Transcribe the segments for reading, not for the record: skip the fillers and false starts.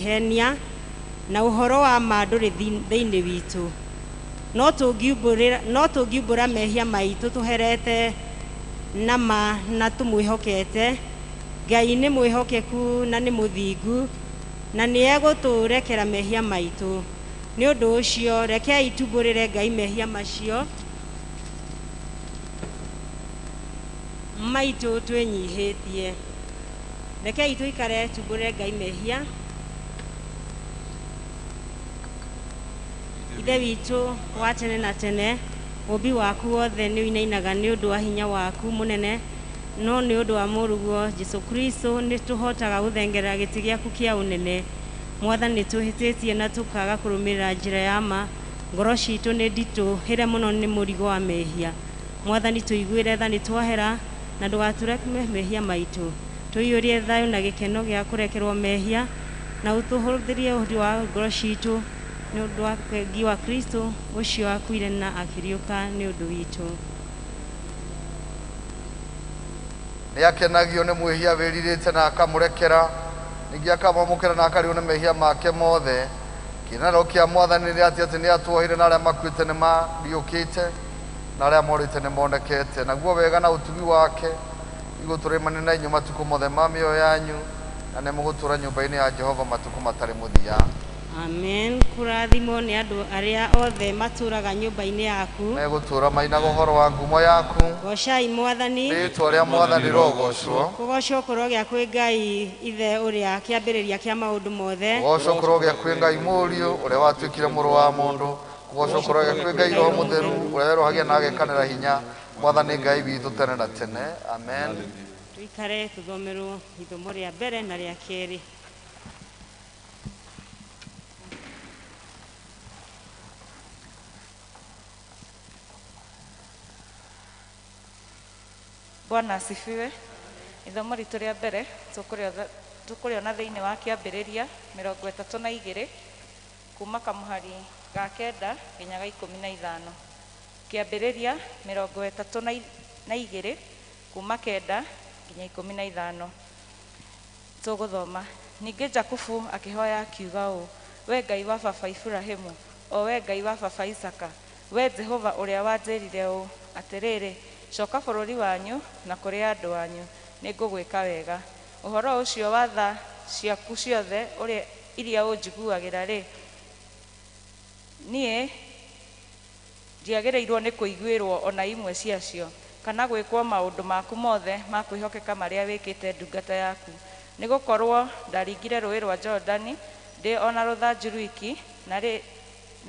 Henia na ũhoro wa ma ndũrĩ thĩinĩ witũ. No tũngiumbũra mehia maitũ tũherete na ma na tũmwĩhokete, Ngai nĩ mwĩhokeku na nĩ mũthingu na nĩ egũtũrekera mehia maitũ. Nĩ ũndũ ũcio rekei tumbũrĩre Ngai mehia macio maitũ twĩnyihĩtie. Rekei tũikare tumbũrĩre Ngai mehia. Ithe witũ wa tene na tene, ũmbi waku wothe nĩ ũinainaga nĩ ũndũ wa hinya waku mũnene, no nĩ ũndũ wa mũrũguo Jesu Kristo nĩ tũhotaga gũthengerera gĩtĩ gĩaku kĩa ũnene. Mwathani, nĩ tũhĩtĩtie na tũkaga kũrũmĩrĩra njĩra ya ma. Ngoro citũ nĩ nditũhĩre mũno nĩ mũrigo wa mehia. Mwathani, tũiguĩre tha nĩ twahera na ndũgatũreke mehia maitũ. Tũiyũrie thayũ na gĩkeno gĩa kũrekerwo mehia na ũtũhũthĩrie ũhoti wa ngoro citũ nĩ ũndũ wa wengi wa Kristo ũcio wakuire na akĩriũka nĩ ũndũ witũ. Nĩ akenagio nĩ mwĩhia wĩrirĩte na akamũrekera, ningĩ akamwamũkĩra na akarĩo nĩ mehia make mothe. Kĩĩranĩro kĩa Mwathani nĩ atĩ atĩ nĩ atuohire na arĩa makuĩte nĩ mariũkĩte na arĩa morĩte nĩ monekete. Naguo wega na ũtugi wake igũtũrĩmane na inyuĩ matukũ mothe ma mĩoyo yanyu, na nĩ mũgũtũũra nyũmba-inĩ ya Jehova matukũ matarĩ mũthia. Amen. Kũrathimwo nĩ andũ arĩa othe matũũraga nyũmba-inĩ yaku. Megũtũũra mainaga ũhoro wa ngumo yaku. Goocai Mwathani. Rĩĩtwa rĩa Mwathani rĩrogoocwo. Kũgoocwo kũrogĩa kwĩ Ngai Ithe ũrĩa kĩambĩrĩria kĩa maũndũ mothe. Kũgoocwo kũrogĩa kwĩ Ngai Mũriũ ũrĩa watuĩkire mũrũ wa mũndũ. Kũgoocwo kũrogĩa kwĩ Ngai Roho Mũtheru ũrĩa werũhagia na agekanĩra hinya. Mwathani Ngai witũ tene na tene. Amen. Tũikare tũthomerwo ithomo rĩa mbere na rĩa kerĩ. Bwana asifiwe. Ithomo ritũ rĩa mbere tũkũrĩona thĩinĩ wa kĩambĩrĩria 32 kuma kamũhari ga 9 nginya ga 15. Kĩambĩrĩria 32 kuma 9 nginya 15. Tũgũthoma. Ningĩ Jakubu akĩhoya akiuga ũũ: We Ngai wa baba Iburahĩmu, o we Ngai wa baba Isaka, we Jehova ũrĩa wanjĩrire ũũ, atĩrĩrĩ, coka bũrũri wanyu na kũrĩ andũ anyu, nĩngũgwĩka wega. Ũhoro ũcio wa tha ciaku ciothe ũrĩa iria ũnjiguagĩra-rĩ, niĩ ndiagĩrĩirwo nĩ kũiguĩrwo ona imwe ciacio, kana gwĩkwo maũndũ maku mothe ma kwĩhokeka marĩa wĩkĩte ndungata yaku. Nĩ gũkorwo ndaringire rũũĩ rwa Jorodani ndĩ ona rũthanju rwiki, na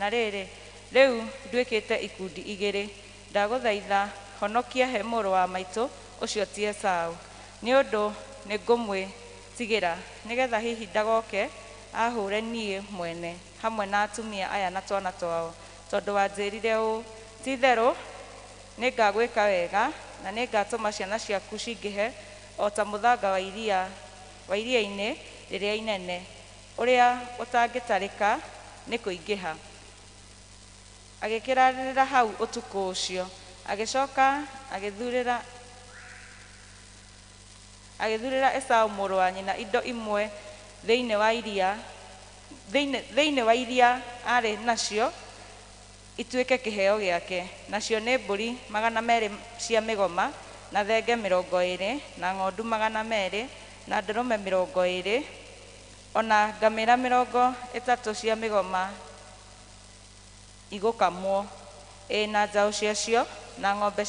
rĩrĩ, rĩu nduĩkĩte ikundi igĩrĩ. Ndagũthaitha honokia he mũrũ wa maitũ ũcio ti Esau, nĩ ũndũ nĩngũmwĩtigĩra, nĩgetha hihi ndagoke ahũre niĩ mwene hamwe na atumia aya na twana twao, tondũ wanjĩrire ũũ, ti-itherũ nĩngagwĩka wega na nĩngatũma ciana ciaku cingĩhe o ta mũthanga wa iria-inĩ rĩrĩa inene, ũrĩa ũtangĩtarĩka nĩ kũingĩha. Agĩkĩrarĩrĩra hau ũtukũ ũcio, agĩcoka agĩthurĩra Esau mũrũ wa nyina indo imwe thĩinĩ wa iria thĩinĩ wa iria arĩ nacio ituĩke kĩheo gĩake, nacio nĩ mbũri 200 cia mĩgoma na thenge 20 na ng'ondu 200 na ndũrũme 20 ona ngamĩra 30 cia mĩgoma igũkamwo, ĩ na njaũ ciacio, na ng'ombe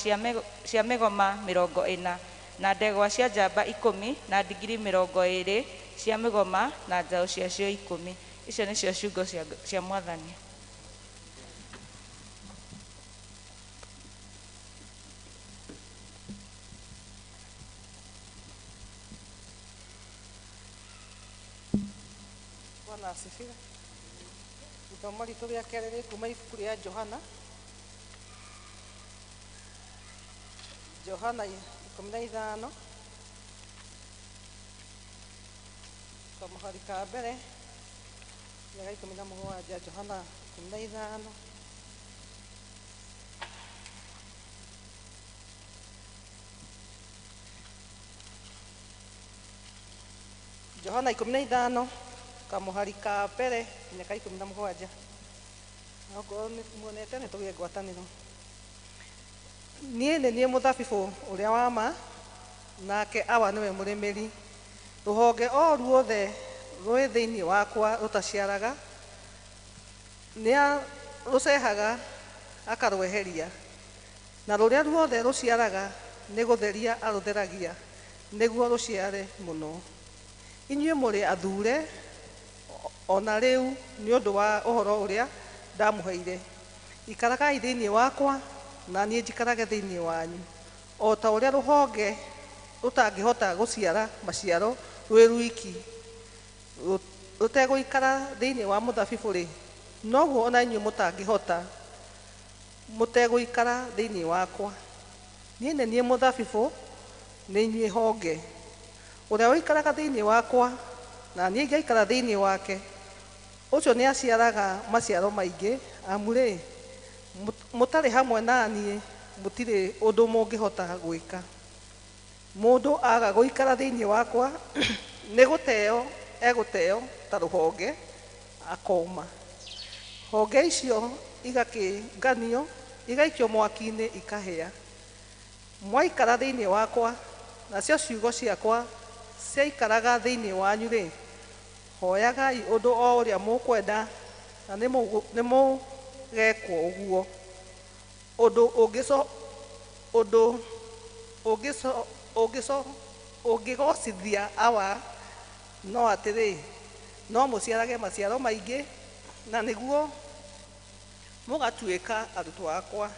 cia mĩgoma 40 na ndegwa cia njamba 10 na ndigiri 20 cia mĩgoma na njaũ ciacio 10. Icio nĩcio ciugo cia Mwathani. Bwana asifiwe. Ithomo ritũ rĩa kerĩ rĩ kuma ibuku rĩa Johana. Johana 15 kamũhari ka mbere nginya ga 17. Johana 15. Johana 15 Kamũhari ka mbere nginya ka 17. Okorwo nĩ muonete nĩ tũgĩe ngwatanĩro. Niĩ nĩ niĩ mũthabibũ ũrĩa wa ma, nake Awa nĩwe mũrĩmĩri. Rũhonge o ruothe rwĩ thĩinĩ wakwa rũtaciaraga, nĩarũcehaga akarweheria, na rũrĩa ruothe rũciaraga nĩ gũtheria arũtheragia, nĩguo rũciare mũno. Inyuĩ mũrĩ athuure o na rĩu nĩ ũndũ wa ũhoro ũrĩa ndamũheire. Ikaragai thĩinĩ wakwa, na niĩ njikarage thĩinĩ wanyu. O ta ũrĩa rũhonge rũtangĩhota gũciara maciaro rwĩ rwiki rũtegũikara thĩinĩ wa mũthabibũ-rĩ, noguo o na inyuĩ mũtangĩhota mũtegũikara thĩinĩ wakwa. Niĩ nĩ niĩ mũthabibũ, nĩ inyuĩ honge. Ũrĩa ũikaraga thĩinĩ wakwa, na niĩ ngaikara thĩinĩ wake, ũcio nĩaciaraga maciaro maingĩ, amu-rĩ, mũtarĩ hamwe na niĩ mũtirĩ ũndũ mũngĩhota gwĩka. Mũndũ aga gũikara thĩinĩ wakwa, nĩ gũteo egũteo ta rũhonge akoma. Honge icio igakĩnganio, igaikio mwaki-inĩ ikahĩa. Mwaikara thĩinĩ wakwa, nacio ciugo ciakwa ciaikaraga thĩinĩ wanyu-rĩ, hoyagai ũndũ o ũrĩa mũkwenda, na nĩmũgekwo ũguo. Ũndũ ũngĩgocithia Awa no atĩrĩ, no mũciarage maciaro maingĩ, na nĩguo mũgatuĩka arutwo akwa.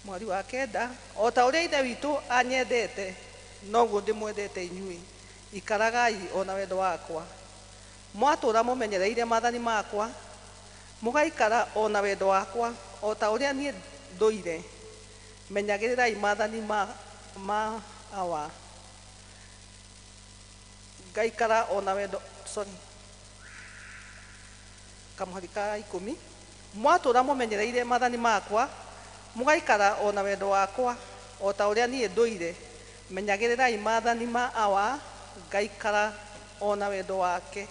Mweri wa 9, o ta ũrĩa Ithe witũ anyendete, noguo ndĩmwendete inyuĩ. Ikaragai o na wendo wakwa. Mwatũũra mũmenyereire maathani makwa, mũgaikara o na wendo wakwa, o ta ũrĩa niĩ ndũire. Menyagĩrĩrai maathani ma Awa. Ngaikara o na wendo, sorry, kamũhari ka 10. Mwatũũra mũmenyereire maathani makwa, mũgaikara o na wendo wakwa, o ta ũrĩa niĩ ndũire. Menyagĩrĩrai maathani ma Awa, ngaikara o na wendo wake.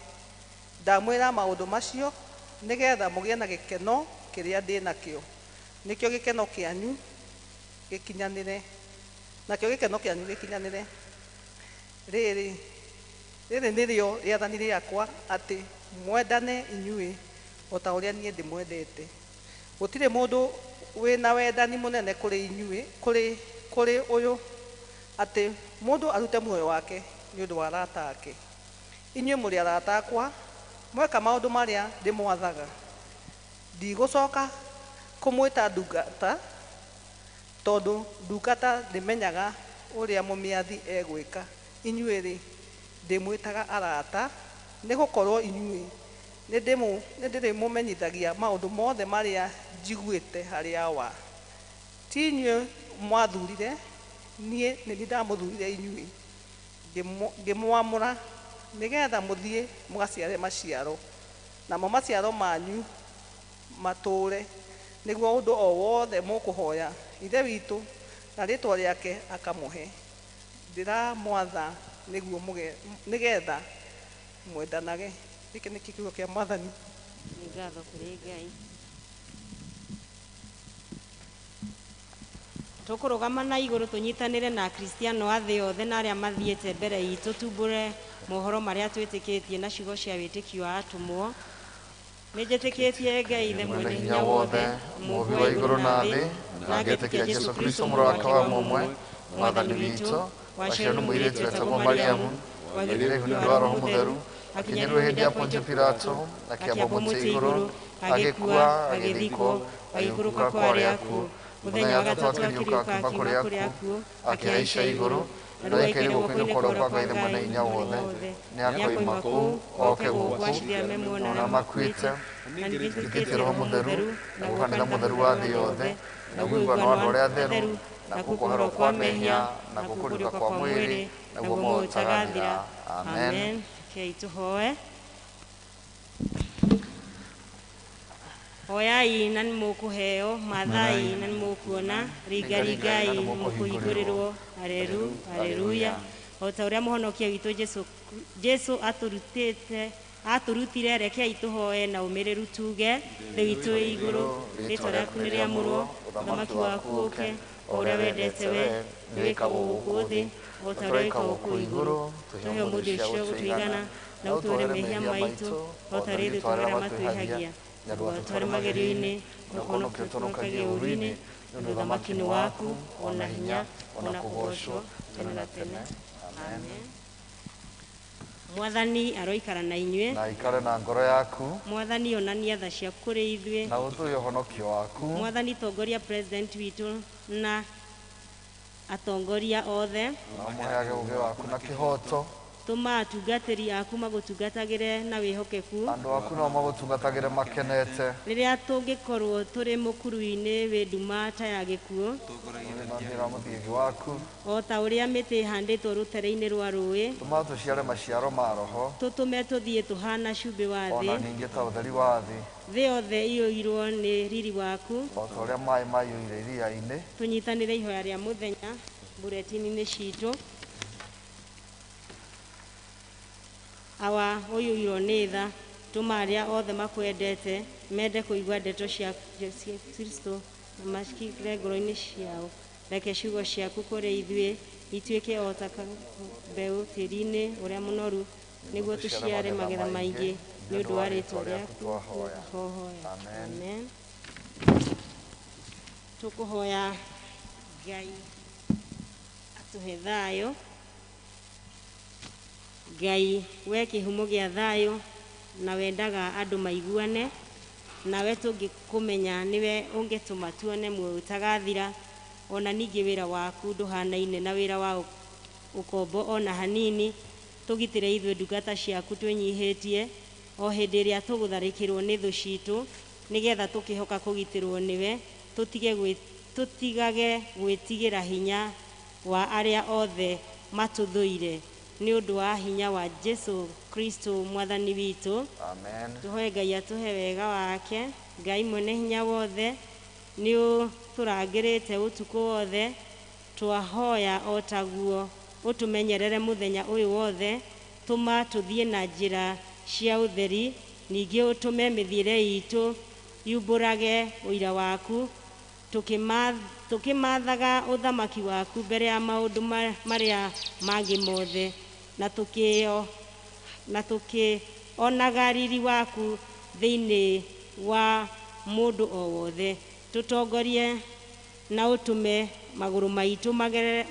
Ndamwĩra maũndũ macio nĩgetha mũgĩe na gĩkeno kĩrĩa ndĩ nakĩo, nĩkĩo gĩkeno kĩanyu gĩkinyanĩre, nakĩo gĩkeno kĩanyu gĩkinyanĩre. Rĩrĩ nĩrĩo rĩathani rĩakwa, atĩ mwendane inyuĩ o ta ũrĩa niĩ ndĩmwendete. Gũtirĩ mũndũ wĩna wendani mũnene kũrĩ inyuĩ, kũrĩ ũyũ, atĩ mũndũ arute muoyo wake nĩ ũndũ wa arata ake. Inyuĩ mũrĩ arata akwa, mweka maũndũ marĩa ndĩmwathaga. Ndigũcoka kũmwĩta ndungata, tondũ ndungata ndĩmenyaga ũrĩa mũmĩathi egwĩka. Inyuĩ-rĩ, ndĩmwĩtaga arata, nĩgũkorwo inyuĩ nĩndĩrĩmũmenyithagia maũndũ mothe marĩa njiguĩte harĩ Awa. Ti inyuĩ mwathurire, niĩ nĩ ndamũthurire inyuĩ, ngĩmwamũra nĩgetha mũthiĩ mũgaciare maciaro, namo maciaro manyu matũũre, nĩguo ũndũ o wothe mũkũhoya Ithe witũ na rĩĩtwa rĩake akamũhe. Ndĩramwatha nĩguo nĩgetha mwendanage. Gĩkĩ nĩ kiugo kĩa Mwathani. Nĩ ngatho kũrĩ Ngai. Tũkũrũgama na igũrũ tũnyitanĩre na Akristiano a thĩ yothe na arĩa mathiĩte mbere itũ, tumbũre mohoro marĩa twĩtĩkĩtie na ciugo cia wĩtĩkio wa atũmwo. Nĩ njĩtĩkĩtie Ngai Ithe Mwene hinya wothe, mũũmbi wa igũrũ na thĩ, na ngetĩkia Jesũ Kristo mũrũ wake wa mũmwe, Mwathani witũ, waciarirwo nĩ mũirĩtu wetagwo Mariamu, wagĩrĩire ihu nĩ ũndũ wa Roho Mũtheru, akinyĩrwo hĩndĩ ya Pontio Pilato, akĩambwo mũtĩ igũrũ, agĩkua, agĩthikwo, agĩikũrũka kwa arĩa akuũ. Mũthenya wa gatatũ akĩriũka akiuma kũrĩ akuũ, akĩhaica igũrũ, na rĩu aikaire guoko-inĩ kwa ũrĩo kwa Ngai Ithe Mwene Hinya Wothe. Nĩakoima kũu oke gũkũ, ona makuĩte. Njĩtĩkĩtie Roho Mũtheru, naguo kanitha mũtheru wa thĩ yothe, naguo ũiguano wa andũ arĩa atheru, nakuo kuoherwo kwa mehia, nakuo kũriũka kwa mwĩrĩ, naguo muoyo ũtagathira. Amen. Rekei tũhoe. Hoyai na nĩmũkũheo, mathai na nĩmũkuona, ringaringai mũkũhingũrĩrwo. Aleluya. O ta ũrĩa mũhonokia witũ Jesũ atũrutĩte Atũrutire rekei tũhoe na ũmĩrĩru tuge thĩ witũ ĩ igũrũ, rĩtwa rĩaku nĩ rĩamũrwo, ũthamaki waku ũke, o ũrĩa wendete we nĩ wĩkagwo gũkũ thĩ o ta ũrĩa wĩkagwo kũu igũrũ. Tũhe ũmũthĩ ũcio gũtũigana, na ũtũhere mehia maitũ o ta ũrĩa ithuĩ tũheraga matwĩhagia, na ndũgatũtware magerio-inĩ, no ũhonokie ũtũhonokagie ũũru-inĩ, nĩ ũndũ ũthamaki nĩ waku, o na hinya, o na kũgoocwo tene na tene. Amen. Mwathani aroikara na inyuĩ, na ikare na ngoro yaku. Mwathani onania tha ciaku kũrĩ ithuĩ, na ũtũhe ũhonokio waku. Mwathani tongoria president witũ na atongoria othe, na ũmũheage ũũgĩ waku na kĩhooto. Tũma atungatĩri aku magũtungatagĩre na wĩhokeku. Andũ aku no magũtungatagĩre makenete. Rĩrĩa tũngĩkorwo tũrĩ mũkuru-inĩ wĩ nduma ta ya gĩkuũ, Tũrĩ mũthiĩgi waku, o ta ũrĩa mĩtĩ ĩhandĩtwo rũtere-inĩ rwa rũĩ, tũma tũciare maciaro ma roho, tũtũme tũthiĩ tũhana cumbĩ wa ona thĩ, ningĩ ta ũtheri wa thĩ, thĩ yothe iyũirwo nĩ riri waku. O ta ũrĩa maĩ maiyũire iria-inĩ. Tũnyitanĩre ihoya rĩa mũthenya buretini-inĩ citũ. Awa ũiyũirwo nĩ tha, tũma arĩa othe makwendete mende kũigua ndeto cia Kristo na macikĩre ngoro-inĩ ciao. Reke ciugo ciaku kũrĩ ithuĩ ituĩke o ta mbeũ tĩĩri-inĩ ũrĩa mũnoru, nĩguo tũciare magetha maingĩ nĩ ũndũ wa rĩĩtwa rĩaku twahoya. Twahoya. Amen. Amen. Tũkũhoya Ngai atũhe thayũ. Ngai we kĩhumo gĩa thayũ na wendaga andũ maiguane, nawe tũngĩkũmenya nĩwe ũngĩtũma tuone muoyo ũtagathira. Ona ningĩ wĩra waku ndũhanaine na wĩra wa ũkombo ona hanini. Tũgitĩre ithuĩ ndungata ciaku twĩnyihĩtie o hĩndĩ ĩrĩa tũgũtharĩkĩrwo nĩ thũ citũ, nĩgetha tũkĩhoka kũgitĩrwo nĩwe, tũtigage gwĩtigĩra hinya wa arĩa othe matũthũire, nĩ ũndũ wa hinya wa Jesu Kristo mwathani witũ. Amen. Tũhoe Ngai atũhe wega wake. Ngai mwene hinya wothe, nĩ ũtũrangĩrĩte ũtukũ wothe, twahoya o taguo ũtũmenyerere mũthenya ũyũ wothe. Tũma tũthiĩ na njĩra cia ũtheri, ningĩ ũtũme mĩthiĩre itũ yumbũrage ũira waku, tũkĩmathaga ũthamaki waku mbere ya maũndũ marĩa mangĩ mothe, na tũkĩonaga riri waku thĩinĩ wa mũndũ o wothe. Tũtongorie na ũtũme magũrũ maitũ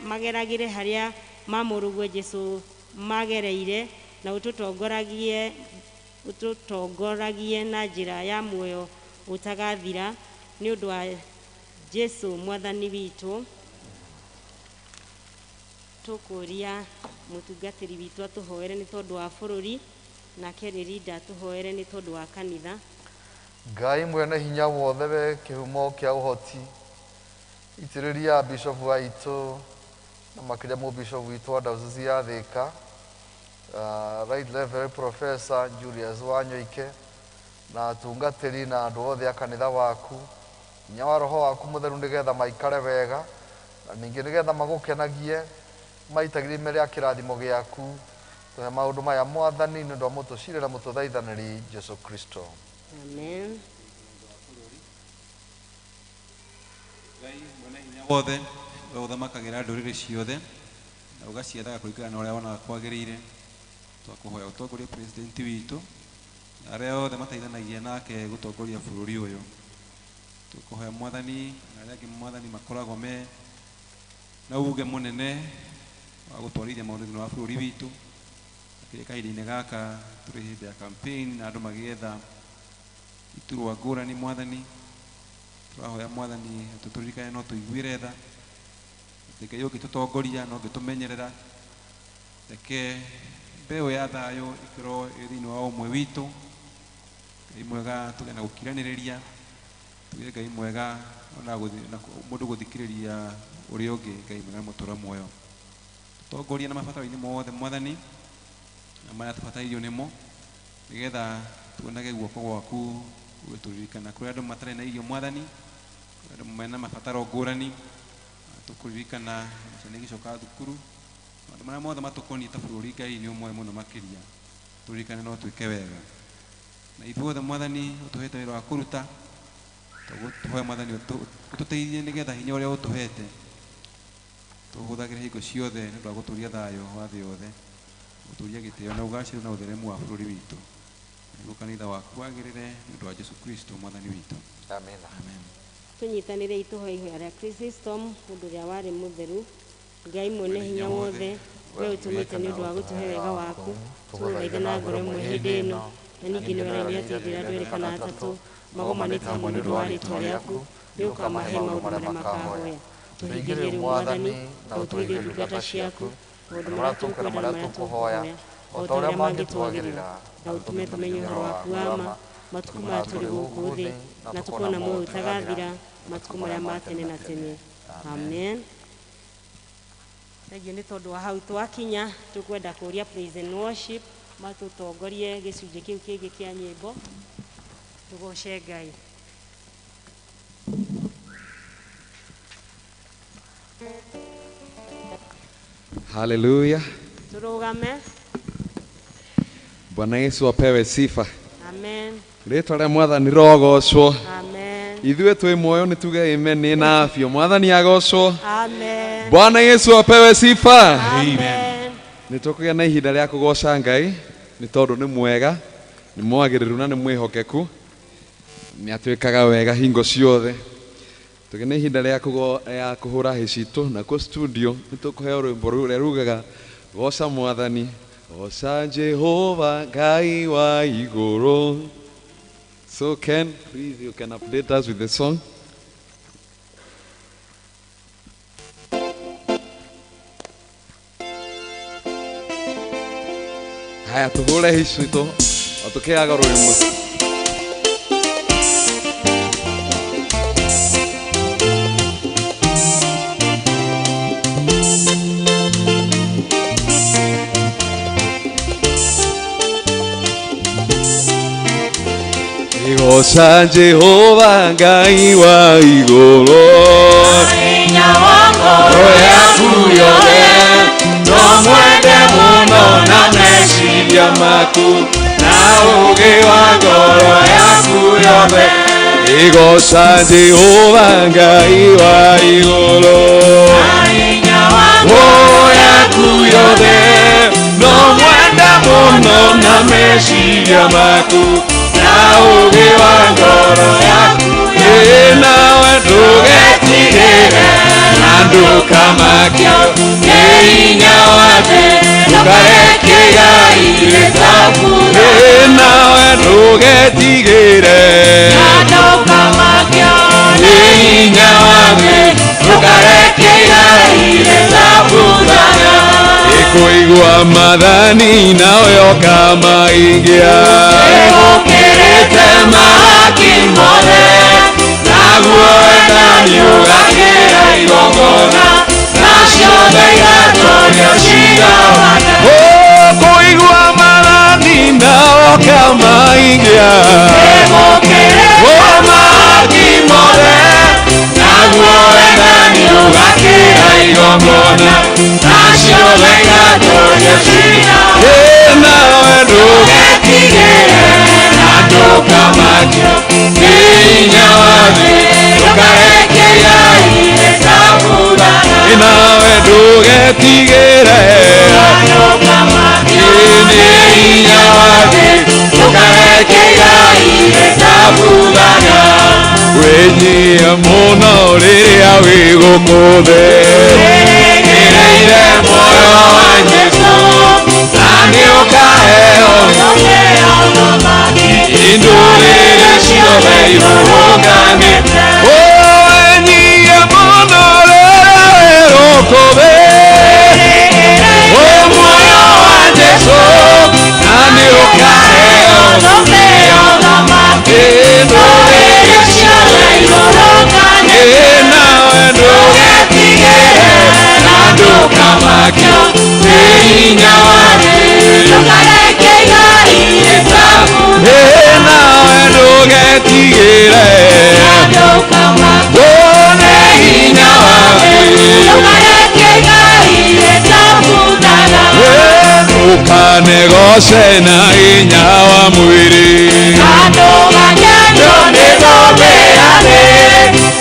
mageragĩre harĩa ma mũrũguo Jesũ magereire, na ũtũtongoragie na njĩra ya muoyo ũtagathira, nĩ ũndũ wa Jesũ mwathani witũ. Tũkũria mũtungatĩri witũ atũhoere nĩ tondũ wa bũrũri, nake Rĩrinda atũhoere nĩ tondũ wa kanitha. Ngai mwene hinya wothe, we kĩhumo kĩa ũhoti, itĩrĩria bishofu aitũ na makĩria mũbishofu witũ wa diocese ya Thika, Right Reverend Professor Julius Wanyoike, na atungatĩri na andũ othe a kanitha waku, hinya wa roho waku mũtheru, nĩgetha maikare wega na ningĩ nĩgetha magũkenagie maitagĩrie ime rĩa kĩrathimo gĩaku. Tũhe maũndũ maya mwathani, nĩ ũndũ wa mũtũcire na mũtũthaithanĩri Jesu Kristo. Amen. Ngai mwene hinya wothe, we ũthamakagĩra ndũrĩrĩ ciothe na ũgaciathaga kũringana na ũrĩa wonaga kwagĩrĩire, twakũhoya ũtongorie president witũ na arĩa othe mateithanagia nake gũtongoria bũrũri ũyũ. Tũkũhoya mwathani na arĩa angĩ mwathani makoragwo me na uge mũnene wa gũtwarithia maũndũ thĩinĩ wa bũrũri witũ, makĩria kahinda-inĩ gaka tũrĩ hĩndĩ ya campaign na andũ magĩetha iturwa ngũrani. Mwathani, tũrahoya mwathani tũtũririkane no tũiguĩre tha, atĩ Ngai ũngĩtũtongoria na ũngĩtũmenyerera, reke mbeũ ya thayũ ĩkorwo ĩ thĩinĩ wa ũmwe witũ. Ngai mwega, tũgĩe na gũkiranĩrĩria, tũgĩe Ngai mwega ona mũndũ gũthikĩrĩria ũrĩa ũngĩ. Ngai mwega mũtũra muoyo, tũtongorie na mabataro-inĩ mothe mwathani, na marĩa tũbatairio nĩmo, nĩgetha tuonage guoko gwaku gũgĩtũririkana. Kũrĩ andũ matarĩ na irio mwathani, kũrĩ andũ mena mabataro ngũrani, tũkũririkana ciana igĩcoka thukuru, maũndũ marĩa mothe matũkoniĩ ta bũrũri, Ngai nĩ ũmoĩ mũno makĩria. Tũririkane no twĩke wega. Na ithuothe Mwathani ũtũhete wĩra wa kũruta, tũhoe Mwathani ũtũteithie nĩgetha hinya ũrĩa ũtũhete tũhũthagĩre hingo ciothe nĩ ũndũ wa gũtũria thayũ wa thĩ yothe, gũtũria gĩtĩo na ũgacĩru na ũtheremu wa bũrũri witũ, nĩguo kanitha waku wagĩrĩre nĩ ũndũ wa Jesũ Kristo Mwathani witũ. Amen. Amen. Tũnyitanĩre itũhoe ihoya rĩa Chrysostom, mũndũ ũrĩa warĩ mũtheru. Ngai mwene hinya wothe, we ũtũmĩte nĩ ũndũ wa gũtũhe wega waku, tũgũthaithe na ngoro ĩmwe hĩndĩ ĩno, na ningĩ nĩ wĩra-inĩ atĩ hĩndĩ ĩrĩa andũ erĩ kana atatũ magomanĩte hamwe nĩ ũndũ wa rĩĩtwa rĩaku, nĩ ũkamahe maũndũ marĩa makahoya. Tũhingĩrie rĩu Mwathani, na ũtũhingĩrie ndungata ciaku maũndũ marĩa tũkwenda na marĩa tũkũhoya, o ta ũrĩa mangĩtwagĩrĩra, na ũtũme tũmenye ũhoro waku wa ma matukũ maya tũrĩ gũkũ thĩ, na tũkona muoyo ũtagathira matukũ marĩa ma tene na tene. Amen. Thengiũ nĩ tondũ wa hau twakinya, tũkwenda kũria praise and worship matũtongorie gĩcunjĩ kĩu kĩngĩ kĩa nyĩmbo. Tũgoce Ngai. Haleluya. Tũrũgame. Bwana Yesu apewe sifa. Amen. Rĩtwa rĩa Mwathani rogocwo. Amen. Ithuĩ twĩ muoyo nĩ tuge amen nĩ na afya. Mwathani agocwo. Amen. Bwana Yesu apewe sifa. Amen. Nĩ tũkũgĩa na ihinda rĩa kũgoca Ngai nĩ tondũ nĩ mwega, nĩ mwagĩrĩru na nĩ mwĩhokeku, nĩ atwĩkaga wega hingo ciothe. Tũgĩe na ihinda rĩa kũhũra hĩ citũ nakuo studio nĩ tũkũheo rwĩmbo rũrĩa rugaga goca Mwathani, goca Jehova Ngai wa igũrũ. So Ken, please, you can update us with the song. Haya, tũhũre hĩ citũ o tũkĩaga rwĩmbo. Goca Jehova Ngai wa igũrũ, ngoro yaku yothe no mwende mũno na meciria maku na ũũgĩ wa ngoro yaku yothe. Goca Jehova Ngai wa igũrũ, ngoro yaku yothe no mwende mũno na meciria maku na ũũgĩ wa ngoro yaku. Nawe ndũgetigĩre na ndũkamakio nĩ hinya wa thĩ, ndũkareke igai rĩtabure. Nawe ndũgetigĩre na ndũkamakio nĩ hinya wa thĩ, ndũkareke igai rĩtabure. Ĩkũigua maathani nawe ũkamahingia, ĩgũkĩrĩte mahaki mothe, naguo wendani ũgakĩra igongona, na ciothe igatoorio cigawana. Kũigua maathani nawe ũkamahingia, ĩgũkĩrĩte mahaki mothe, naguo wendani ũgakĩra igongona, na ciothe igatoorio cigawana. Nawe ndũgetigĩre na ndũkamakio nĩ hinya wa thĩ, ndũkareke igai rĩtabũrana. Nawe ndũgetigĩre na ndũkamakio nĩ hinya wa thĩ, ndũkareke igai rĩtabũrana. Wĩnyihie mũno rĩrĩa wĩ gũkũ thĩ, wĩrĩgĩrĩire muoyo wa Jesũ, na nĩ ũkaheo indũrĩrĩ ciothe irũrũnganĩte. Wĩnyihie mũno rĩrĩa wĩ gũkũ thĩ, muoyo wa Jesũ, na nĩ ũkaheo indũrĩrĩ ciothe irũrũnganĩte. Nawe ndũgetigĩre na ndũkamakio nĩ hinya wa thĩ, ndũkareke igai rĩtabure. Nawe ndũgetigĩre na ndũkamakio nĩ hinya wa thĩ, ndũkareke igai rĩtabure. Ndũkanegoce na hinya wa mwĩrĩ.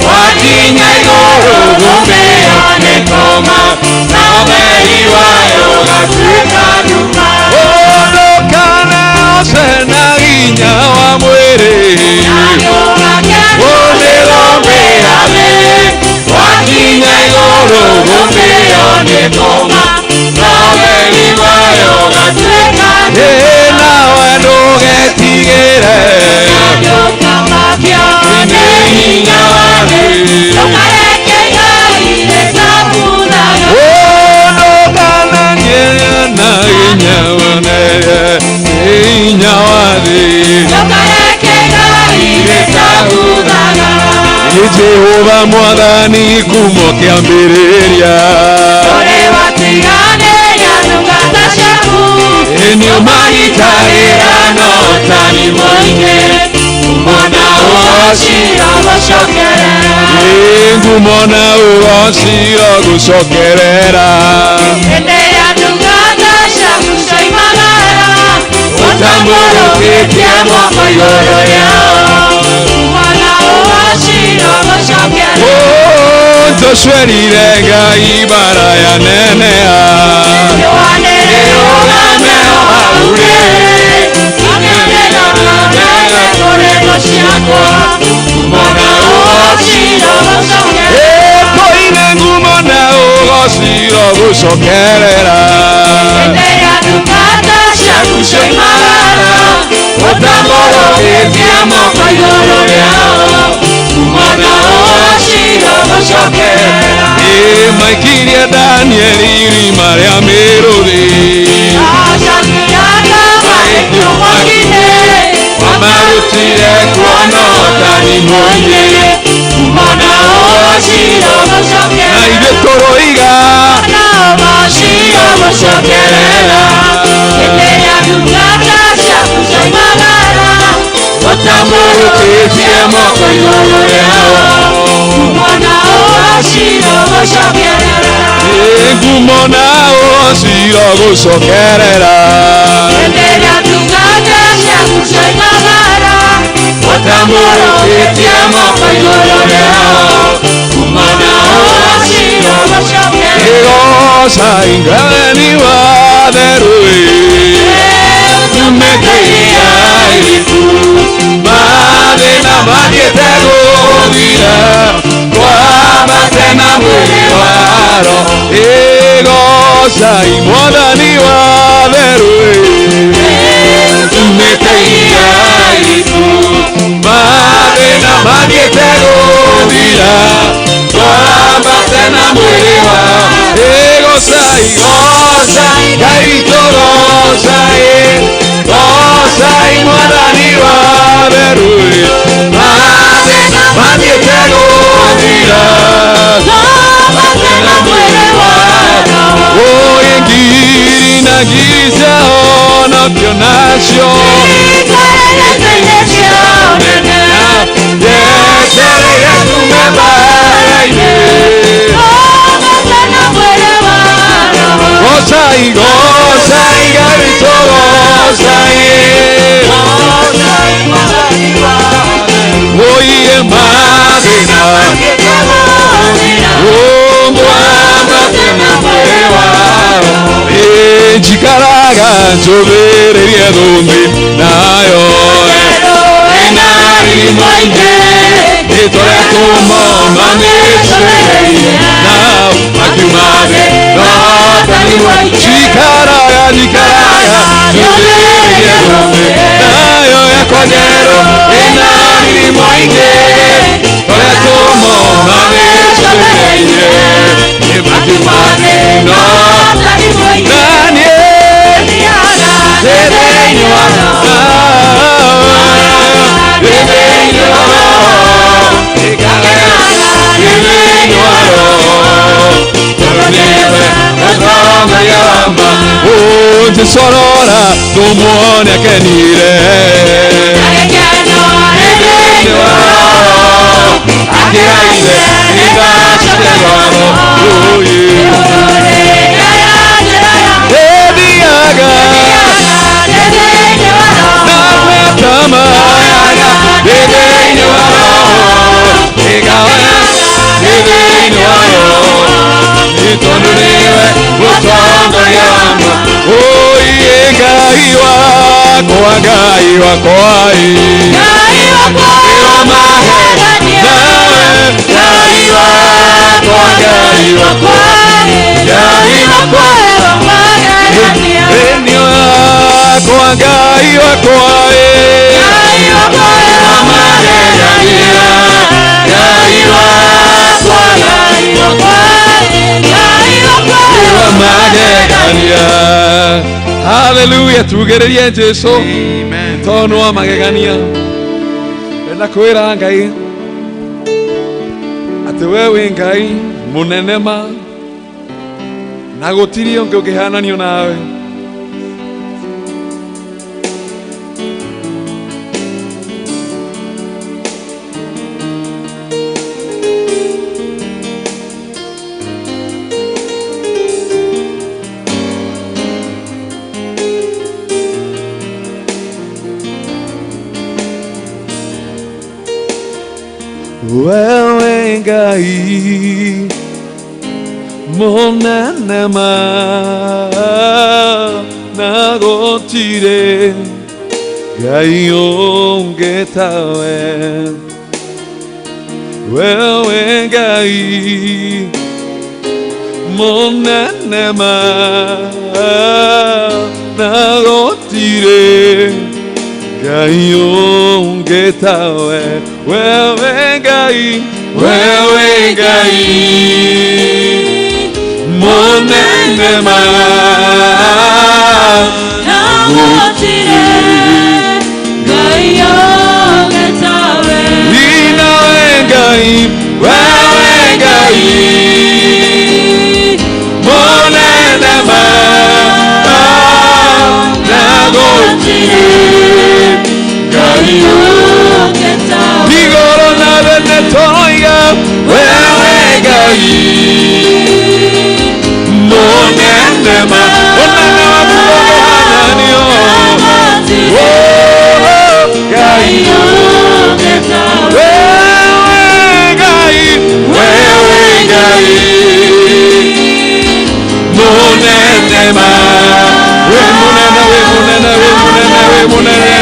Wakinya igũrũ gũthĩo nĩ kũma, na ũtheri wayo ũgatuĩka nduma. Ndũkanegoce na hinya wa mwĩrĩ. Wakinya igũrũ gũthĩo nĩ kũma, na ũtheri wayo ũgatuĩka nduma. Nawe ndũgetigĩre nĩ hinya wa thĩ. Ndũkananie na hinya wa hinya wa thĩ. Jehova Mwathani kumo kĩambĩrĩria. Nĩũmagitagĩra na ũtani mũingĩ, ngumo na ũgoci ngumo na ũgoci gũcokerera. Ũtambũrũkĩtie moko igũrũ rĩao. Joshua erire Ngai mbara ya neneha. Tũine ngumo na ũgoci gũcokerera. Ũtambũrũkĩtie moko igũrũ rĩao. Ngumo na ũgoci gũcokerera. Maikirie Danieli irima rĩa mĩrũthi. Wamarutire kuona ũtani mũingĩ, ngumo na ũgoci na ithuĩ tũroiga ũtambũrũkĩtie moko igũrũ rĩao. Ngumo na ũgoci gũcokerera. Ũtambũrũkĩtie moko igũrũ rĩao. Ngumo na ũgoci Gocai Ngai wa therũ tumĩte iria iriku. Mathĩna mathiĩte gũthira, twambate na mwĩrĩ wa roho. Gocai Mwathani wa therũ tumĩte iria iriku. Mathĩna mathiĩte gũthira, twambate na mwĩrĩ wa Gocai, gocai, Ngai witũ gocai, gocai Mwathani wa therũ. Mathĩna mathiĩte gũthira, Oi, ngiri na ngiri ciahonokio nacio. Yetereire tume mbara-inĩ. Gocai, gocai, Ngai witũ gocai. Oiye mathĩna, mwambate na mwĩrĩ wa roho. Njikaraga njũthĩrĩrie thũmbĩ nayo ĩna riri mũingĩ. Nĩ tũrĩa tũmomanĩtĩire nao makiuma thĩ no tani njikaraga njikaraga njũthĩrĩrie thũmbĩ nayo yakwa njerũ ĩna riri mũingĩ. Tũrĩa tũmomanĩtĩire nĩ makiuma thĩ no naniĩ thĩinĩ wa thĩinĩ wa thĩinĩ wa roho. Tondũ nĩwe mũtongoria wa ma. Jesũ arora tũmuone akenire. Thĩinĩ wa roho akĩra ithe nĩndacite rwaro. Thiaga Ngai wakwa, Ngai wakwa, Ngai wakwa magegania, Ngai wakwa, Ngai wakwa, Ngai wakwa magegania, Ngai wakwa, Ngai wakwa, Ngai wakwa magegania, Ngai wakwa, Ngai wakwa, Ngai wakwa magegania. Hallelujah, tugererie Jesu. Amen. Tono wa magegania. Enda kwira Ngai ati we wi Ngai munene ma na gutiri ungi ungihananio nawe. Wewe Ngai munene ma na gutire Ngai ungi tawe. Wewe Ngai munene ma na gutire Ngai ungi tawe. Wewe Ngai, wewe Ngai munene ma na gutire Ngai ungi tawe. Inawe Ngai, wewe Ngai munene ma na gutire Ngai ungi tawe. Igoro na bene toiga, wewe Ngai munene ma, munene waku ndũngĩhananio. Oh, Ngai ungi tawe. Wewe Ngai, wewe Ngai munene ma, we munene, we munene, we munene, we munene.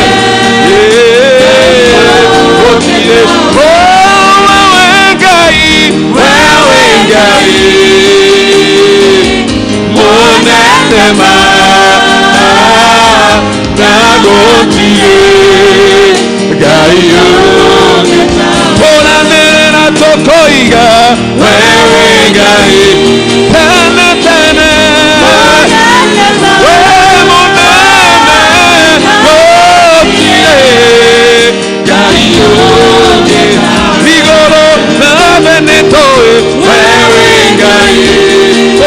Oh, wewe Ngai, wewe Ngai munene ma na gutire Ngai ungi tawe. Tonanere na tokoiga, wewe Ngai tene tene, we munene gutire Ngai ungi tawe. Igoro na bene toe, wewe Ngai oh,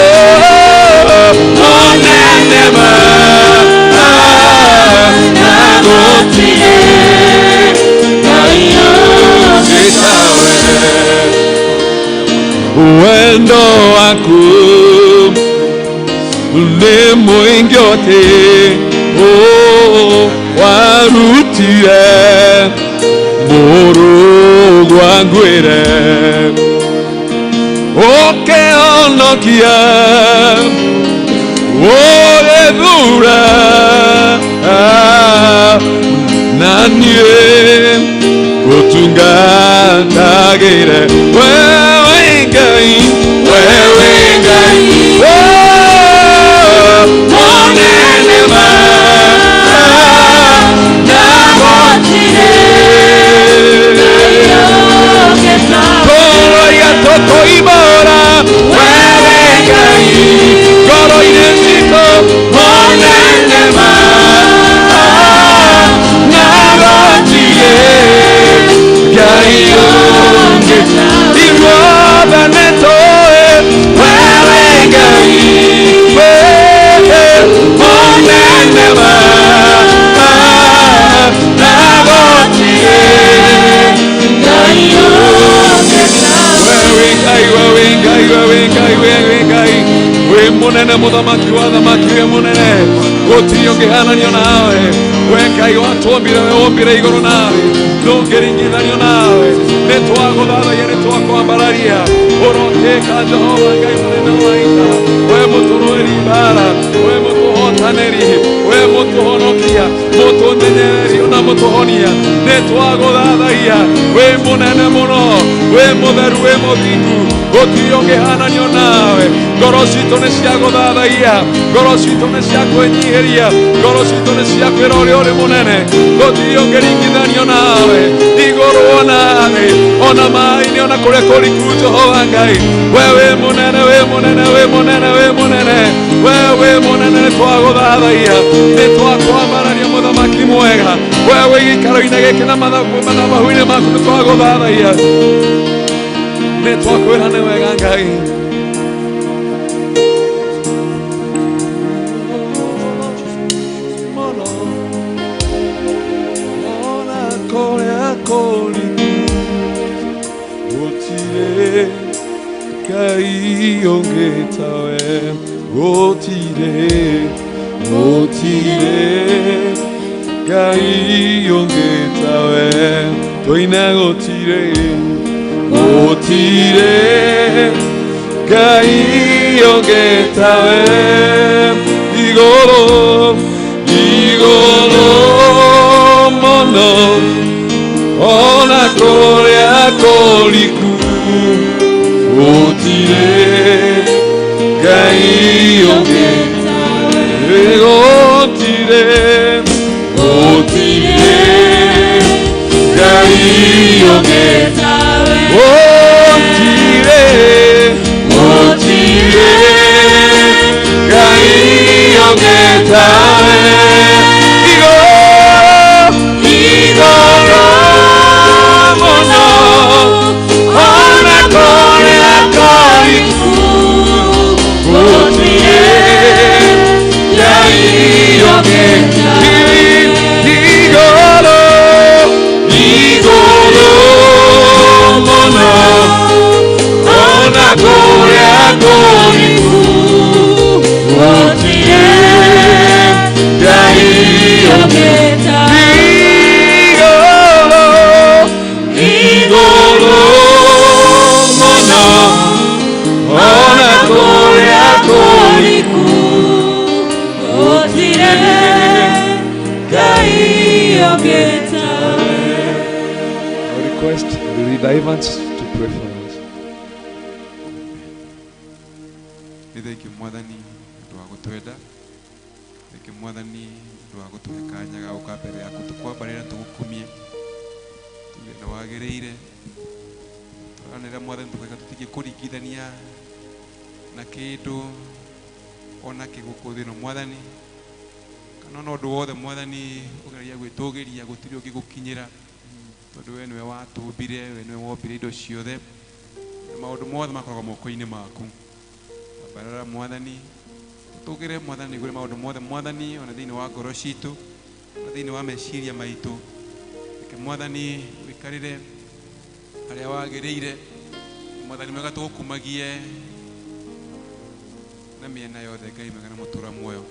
munene ma na gutire Ngai ungi tawe. Wendo waku nĩ mũingĩ atĩ oh, warutire mũrũgwa ngwĩre ũkĩhonokia ũgĩthura na niĩ gũtungatagĩre wewe Ngai, wewe Ngai oh, munene ma na gutire Ngai ungi tawe. Toroiga tũkoimbũra wewe Ngai ngoro-inĩ citũ munene ma na gutire Ngai ungi tawe. Ithuothe nĩtũĩ wewe Ngai wewe munene ma na gutire Ngai ungi tawe. Wewe Ngai, wewe Ngai, wewe Ngai, wewe Ngai wĩ mũnene mũthamaki wa thamaki wĩ mũnene gũtirĩ ũngĩhananio nawe. We Ngai watũmbire, we wombire igũrũ na thĩ, ndũngĩringithanio nawe. Nĩ Nĩ twagũthathaia, nĩ twakwambararia. Ũrotĩka Jehova Ngai mũnene wa ita, we mũtũrũĩri mbara, we mũtũhotanĩri, we mũtũhonokia, mũtũmenyereri ona mũtũhonia. Nĩ twagũthathaia, wĩ mũnene mũno, wĩ mũtheru, wĩ mũthingu, gũtirĩ ũngĩhananio nawe. Ngoro citũ nĩ cia gũthathaia, ngoro citũ nĩ cia kwĩnyihĩria, ngoro citũ nĩ cia kwĩra ũrĩa ũrĩ mũnene. Gũtirĩ ũngĩringithanio nawe, igũrũ ona thĩ, ona maĩ-inĩ, ona kũrĩa kũriku. Jehova Ngai, we wĩ mũnene, wĩ mũnene, wĩ mũnene, wĩ mũnene, we wĩ mũnene. Nĩ twagũthathaia, nĩ twakwambararia mũthamaki mwega, we wĩ gĩikaro-inĩ gĩkĩ na mathabahu-inĩ maku. Nĩ twagũthathaia, nĩ twakwĩra nĩ wega Ngai. Mũno ona kũrĩa kũriku gũtirĩ Ngai ũngĩ tawe, gũtirĩ, gũtirĩ Ngai ũngĩ tawe. Tũine gũtirĩ, gũtirĩ Ngai ũngĩ tawe. Igũrũ, igũrũ mũno, ona kũrĩa kũriku gũtirĩ Ngai ũngĩ, gũtirĩ, gũtirĩ Ngai ũngĩ, gũtirĩ, gũtirĩ Ngai ũngĩ tawe. Igũrũ, igũrũ mũno, ona kũrĩa kũriku gũtirĩ Ngai ũngĩ. Igũrũ, igũrũ mũno, ona kũrĩa kũriku gũtirĩ Ngai ũngĩ. Igũrũ, igũrũ mũno, ona kũrĩa kũriku gũtirĩ Ngai ũngĩ tawe. I request the leader Evans to pray for us. Nĩ thengiũ Mwathani nĩ ũndũ wa gũtwenda, thengiũ Mwathani nĩ ũndũ wa gũtũhe kanya ga gũka mbere yaku tũkwambarĩra, tũgũkumie, tuge nĩ wagĩrĩire. Tũranĩra Mwathani tũkaiga tũtingĩkũringithania na kĩndũ ona kĩ gũkũ thĩ ĩno Mwathani, kana ona ũndũ wothe Mwathani ũgeragia gwĩtũgĩria, gũtirĩ ũngĩgũkinyĩra, tondũ we nĩwe watũmbire, we nĩwe wombire indo ciothe, na maũndũ mothe makoragwo moko-inĩ maku. Ambarara Mwathani, tũtũgĩre Mwathani igũrũ maũndũ mothe Mwathani, ona thĩinĩ wa ngoro citũ, ona thĩinĩ wa meciria maitũ. Reke Mwathani ũikarĩre harĩa wagĩrĩire. Mwathani mwega, tũgũkumagie na mĩena yothe, Ngai mwega na mũtũra muoyo.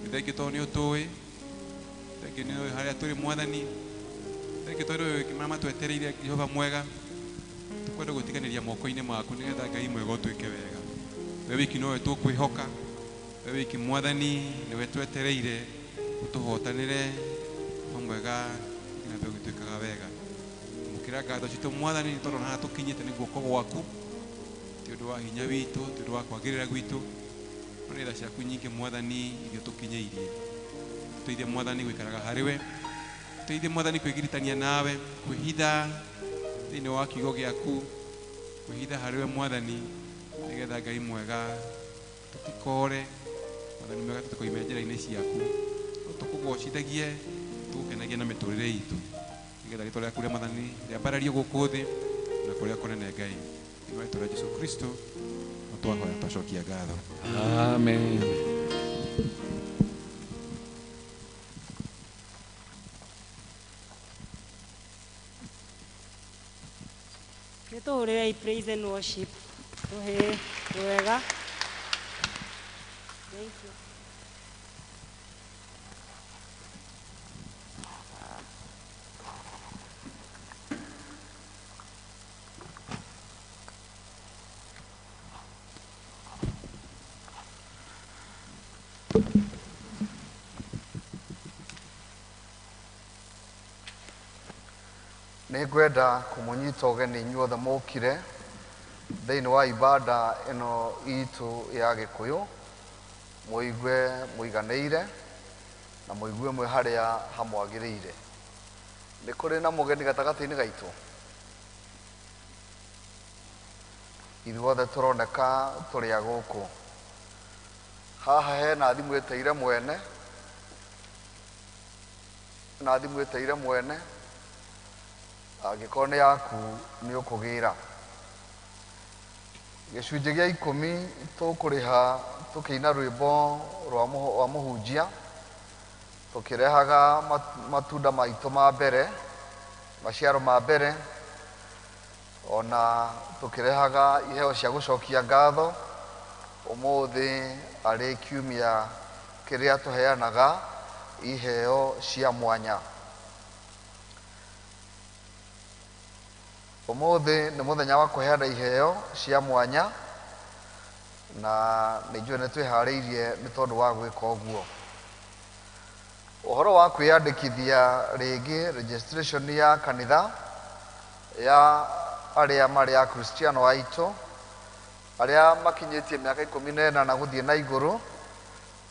Nĩ thengiũ tondũ nĩ ũtũĩ, thengiũ nĩ ũĩ harĩa tũrĩ Mwathani, thengiũ tondũ ũĩ marĩa matwetereire. Jehova mwega, tũkwenda gũtiganĩria moko-inĩ maku nĩgetha Ngai mwega ũtwĩke wega. We wiki nowe tũkwĩhoka, we wiki Mwathani nĩwe twetereire ũtũhotanĩre mwega nginya mbere gũtuĩkaga wega. Mũkĩra ngatho citũ Mwathani nĩ tondũ haha tũkinyĩte nĩ guoko gwaku, ti ũndũ wa hinya witũ, ti ũndũ wa kwagĩrĩra gwitũ, no nĩ tha ciaku nyingĩ Mwathani iria tũkinyĩirie. Tũteithie Mwathani gũikaraga harĩ we, tũteithie Mwathani kwĩgiritania nawe, kwĩhitha thĩinĩ wa kiugo gĩaku, kwĩhitha harĩ we Mwathani, nĩgetha Ngai mwega tũtikore. Mwathani mwega, tũtikoime njĩra-inĩ ciaku, no tũkũgocithagie, tũgũkenagie na mĩtũrĩre itũ, nĩgetha rĩtwa rĩaku rĩa Mwathani rĩambarario gũkũ thĩ na kũrĩa kũnene Ngai. Thĩinĩ wa rĩtwa rĩa Jesũ Kristo no twahoya twacokia ngatho. Amen. Nĩ tũhũrĩrei praise and worship tũhĩ wega. Thank you. Nĩ ngwenda kũmũnyita ũgeni inyuothe mũkire thĩinĩ wa ibada ĩno itũ ya Gĩkũyũ, mũigue mũiganĩire na mũigue mwĩ harĩa hamwagĩrĩire. Nĩ kũrĩ na mũgeni gatagatĩ-inĩ gaitũ? Ithuothe tũroneka tũrĩ a gũkũ. Haha hena thimũ ĩteire mwene, na thimũ ĩteire mwene, angĩkorwo nĩ yaku nĩ ũkũgĩra. Gĩcunjĩ gĩa 10 tũkũrĩha tũkĩina rwĩmbo rwa mũhunjia, tũkĩrehaga matunda maitũ ma mbere, maciaro ma mbere, ona tũkĩrehaga iheo cia gũcokia ngatho. Ũmũthĩ arĩ kiumia kĩrĩa tũheanaga iheo cia mwanya. Ũmũthĩ nĩ mũthenya wa kũheana iheo cia mwanya, na nĩ njũĩ nĩ twĩharĩirie nĩ tondũ wa gwĩka ũguo. Ũhoro wa kwĩyandĩkithia rĩngĩ registration ya kanitha ya arĩa marĩ Akristiano aitũ arĩa makinyĩtie mĩaka 14 na gũthiĩ na igũrũ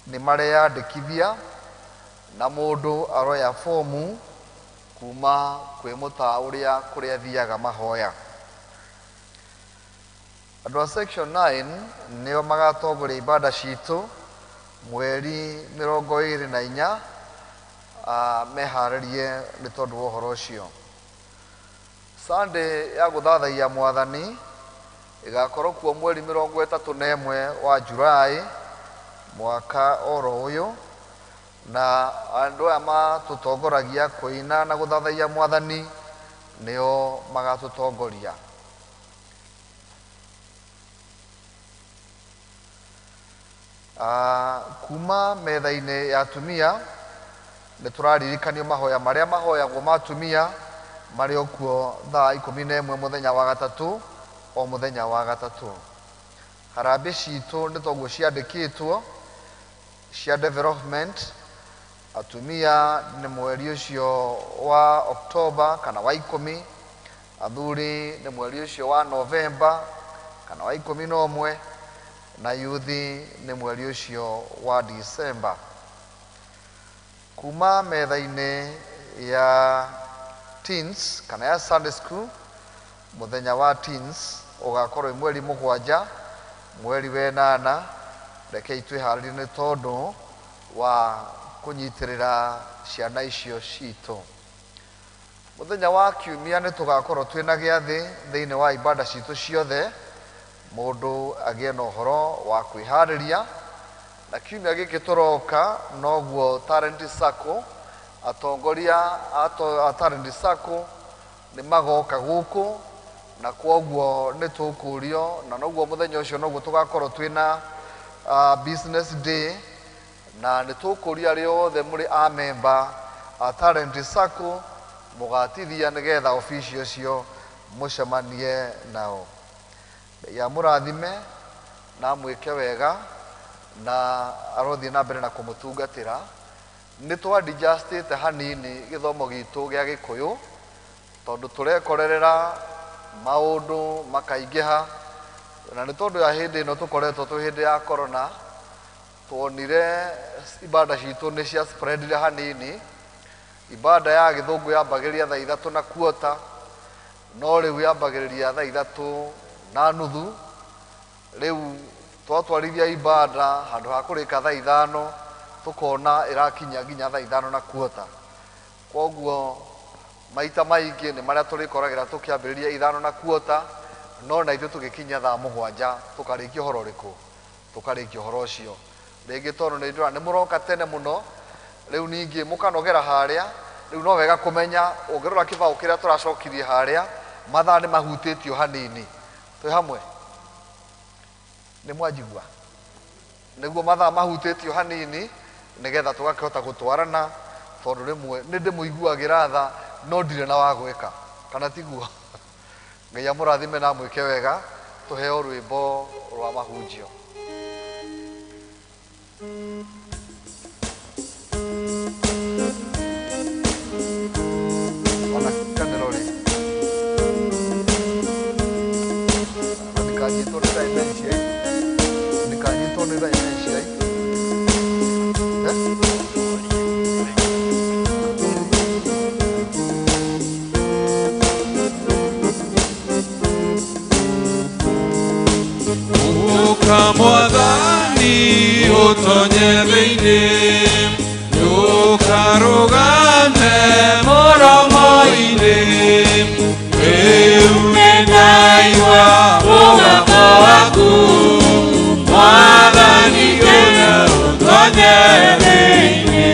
nĩ mareyandĩkithia, na mũndũ aroya fomu kuma kwĩ mũtaa ũrĩa kũrĩa athiaga mahoya. Andũ a section 9 nĩo magatongoria ibada citũ mweri 24, meharĩrie nĩ tondũ wa ũhoro ũcio. Sunday ya gũthathaiya mwathani ĩgakorwo kuo mweri 31 wa Julai mwaka oro ũyũ, na andũ aya matũtongoragia kũina na gũthathaiya mwathani nĩo magatũtongoria. Kuma metha-inĩ ya atumia nĩ tũraririkanio mahoya marĩa mahoyagwo ma atumia marĩ o kuo thaa 11 mũthenya wa gatatũ o mũthenya wa gatatũ. Harambĩ citũ nĩ toguo ciandĩkĩtwo cia development. Atumia nĩ mweri ũcio wa Oktoba kana wa 10, athuri nĩ mweri ũcio wa Novemba kana wa 11, na yuthi nĩ mweri ũcio wa Disemba. Kuma metha-inĩ ya teens kana ya Sunday school, mũthenya wa teens ũgakorwo wĩ mweri 7 mweri wa 8. Rekei twĩharĩrie nĩ tondũ wa kũnyitĩrĩra ciana icio citũ. Mũthenya wa kiumia nĩ tũgakorwo twĩna gĩathĩ thĩinĩ wa ibada citũ ciothe, mũndũ agĩe na ũhoro wa kwĩharĩria. Na kiumia gĩkĩ tũroka noguo Talent Sacco, atongoria a Talent Sacco nĩ magoka gũkũ, na kwoguo nĩ tũkũrio, na noguo mũthenya ũcio noguo tũgakorwo twĩna business day, na nĩ tũkũria arĩa othe mũrĩ a member a Talent Sacco mũgatithia nĩgetha obici ũcio mũcemanie nao. Ngai amũrathime na amwĩke wega na arothiĩ na mbere na kũmũtungatĩra. Nĩ twa-adjustĩte hanini gĩthomo gitũ gĩa Gĩkũyũ tondũ tũrekorerera maũndũ makaingĩha, na nĩ tondũ ya hĩndĩ ĩno tũkoretwo twĩ hĩndĩ ya corona, tuonire ibada citũ nĩ cia spreadire hanini. Ibada ya gĩthũngũ yambagĩrĩria thaa 3:15, no rĩu yambagĩrĩria thaa 3:30. Rĩu twatwarithia ibada handũ ha kũrĩka thaa 5 tũkona ĩrakinya nginya thaa 5:15. Kwoguo maita maingĩ nĩ marĩa tũrĩkoragĩra tũkĩambĩrĩria 5:15, no na ithuĩ tũgĩkinya thaa 7 tũkarĩkia ũhoro ũrĩkũ? Tũkarĩkia ũhoro ũcio. Rĩngĩ tondũ nĩ ndĩrona nĩ mũroka tene mũno, rĩu ningĩ mũkanogera harĩa, rĩu no wega kũmenya ũngĩrora kĩbaũ kĩrĩa tũracokirie harĩa, mathaa nĩ mahutĩtio hanini. Twĩ hamwe? Nĩ mwanjigua? Nĩguo mathaa mahutĩtio hanini nĩgetha tũgakĩhota gũtwarana, tondũ rĩmwe nĩ ndĩmũiguagĩra tha no ndirĩ na wa gwĩka, kana tiguo? Ngai amũrathime na amwĩke wega. Tũheo rwĩmbo rwa mahunjio. Ona kanero rĩ. Utonye thĩinĩ Ndũkarũgame mũromo-inĩ Rĩu nĩndaigua mũgambo waku Mwathani ũka ũtonye thĩinĩ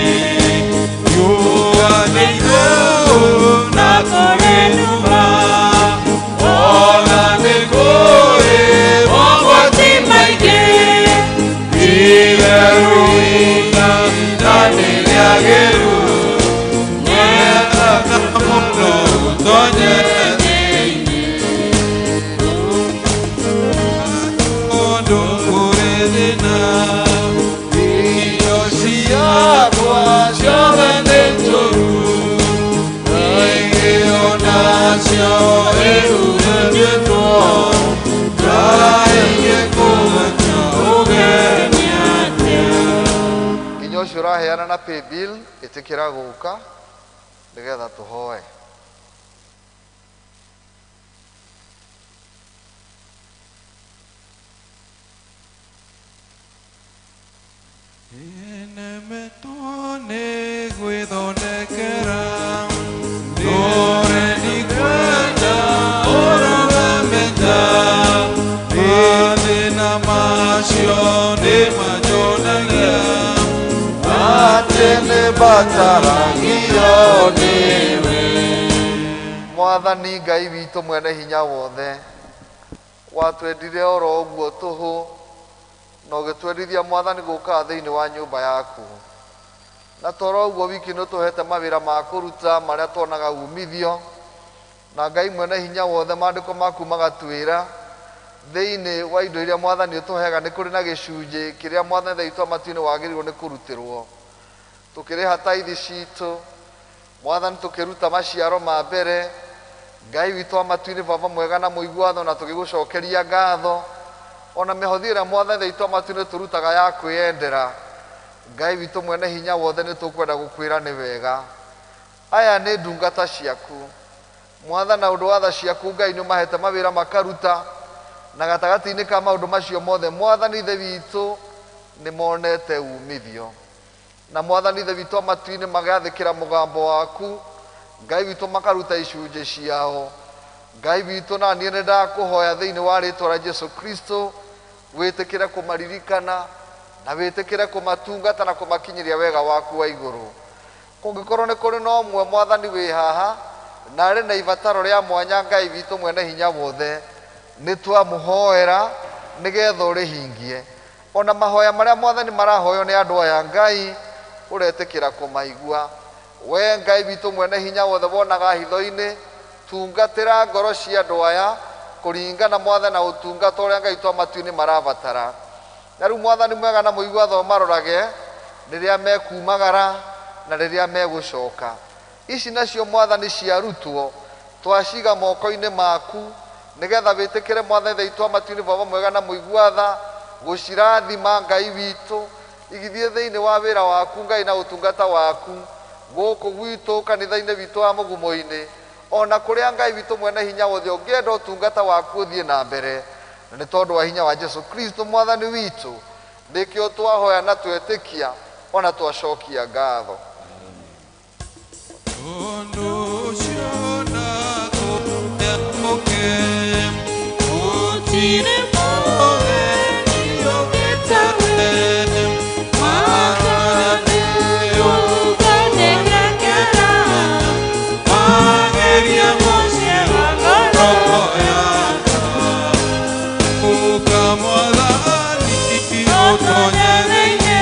Riũa nĩ igũrũ na kũrĩ nduma Ona nĩ kũrĩ mogwati maingĩ Itherũ ihinda nĩ rĩagĩru Nyendaga mũno ũtonye thĩinĩ Kũndũ kũrĩ thĩna Indo ciakwa ciothe nĩ njũru Ingĩ onacio irurĩtwo Ngai ingĩkũgweta ũgeni atĩa Nginya ũcio ũraheana na paybill ĩtĩkĩra gũka nĩgetha tũhoe. Nemetwo nĩ gwĩthondekera ndũre ndikwenda ũrũgame nja mathĩna macio nĩ manyonagia Atĩ nĩmbataragio nĩwe. Mwathani Ngai witũ mwene hinya wothe, watwendire oro ũguo tũhũ na ũgĩtwendithia Mwathani gũka thĩinĩ wa nyũmba yaku. Na toro ũguo wiki nĩ ũtũhete mawĩra ma kũruta marĩa tuonaga umithio, na Ngai mwene hinya wothe maandĩko maku magatwĩra thĩinĩ wa indo iria Mwathani ũtũheaga nĩ kũrĩ na gĩcunjĩ kĩrĩa Mwathani Ngai witũ wa matu-inĩ wagĩrĩirwo nĩ kũrutĩrwo. Tũkĩrĩha taithi citũ, Mwathani tũkĩruta maciaro ma mbere, Ngai witũ wa matu-inĩ Baba mwega na mũigua tha na tũgĩgũcokeria ngatho, ona mĩhothi ĩrĩa Mwathani Ngai witũ wa matu-inĩ tũrutaga ya kwĩyendera, Ngai witũ mwene hinya wothe nĩ tũkwenda gũkwĩra nĩ wega. Aya nĩ ndungata ciaku Mwathani, na ũndũ wa tha ciaku Ngai nĩ ũmahete mawĩra makaruta, na gatagatĩ-inĩ ka maũndũ macio mothe Mwathani Ithe witũ nĩ monete umithio. Na Mwathani Ithe witũ wa matu-inĩ magathĩkĩra mũgambo waku, Ngai witũ makaruta icunjĩ ciao. Ngai witũ na niĩ nĩ ndakũhoya thĩinĩ wa rĩtwa rĩa Jesu Kristo, wĩtĩkĩre kũmaririkana na wĩtĩkĩre kũmatungata na kũmakinyĩria wega waku wa igũrũ. Kũngĩkorwo nĩ kũrĩ na ũmwe Mwathani wĩ haha na arĩ na ibataro rĩa mwanya Ngai witũ mwene hinya wothe, nĩ twamũhoera nĩgetha ũrĩhingie. Ona mahoya marĩa Mwathani marahoywo nĩ andũ aya Ngai ũretĩkĩra kũmaigua. We Ngai witũ mwene hinya wothe wonaga hitho-inĩ, tungatĩra ngoro cia andũ aya kũringana Mwathani na ũtungata ũrĩa Ngai witũ wa matu-inĩ marabatara. Na rĩu Mwathani mwega na mũigua tha ũmarorage rĩrĩa mekumagara na rĩrĩa megũcoka. Ici nacio Mwathani ciarutwo twaciga moko-inĩ maku nĩgetha wĩtĩkĩre Mwathani Ngai witũ wa matu-inĩ Baba mwega na mũigua tha gũcirathima Ngai witũ igithiĩ thĩinĩ wa wĩra waku Ngai na ũtungata waku gũkũ gwitũ kanitha-inĩ witũ wa Mũgumo-inĩ, ona kũrĩa Ngai witũ mwene hinya wothe ũngĩenda ũtungata waku ũthiĩ na mbere. Na nĩ tondũ wa hinya wa Jesu Kristo Mwathani witũ nĩkĩo twahoya na twetĩkia ona twacokia ngatho. Ũndũ ũcio ndakũhoya ũke, gũtirĩ mũgeni ũngĩ tawe, Mwathani ũgũthondekera, wagĩrie mũciĩ wa ngoro yakwa. Ũka Mwathani ũtonye thĩinĩ,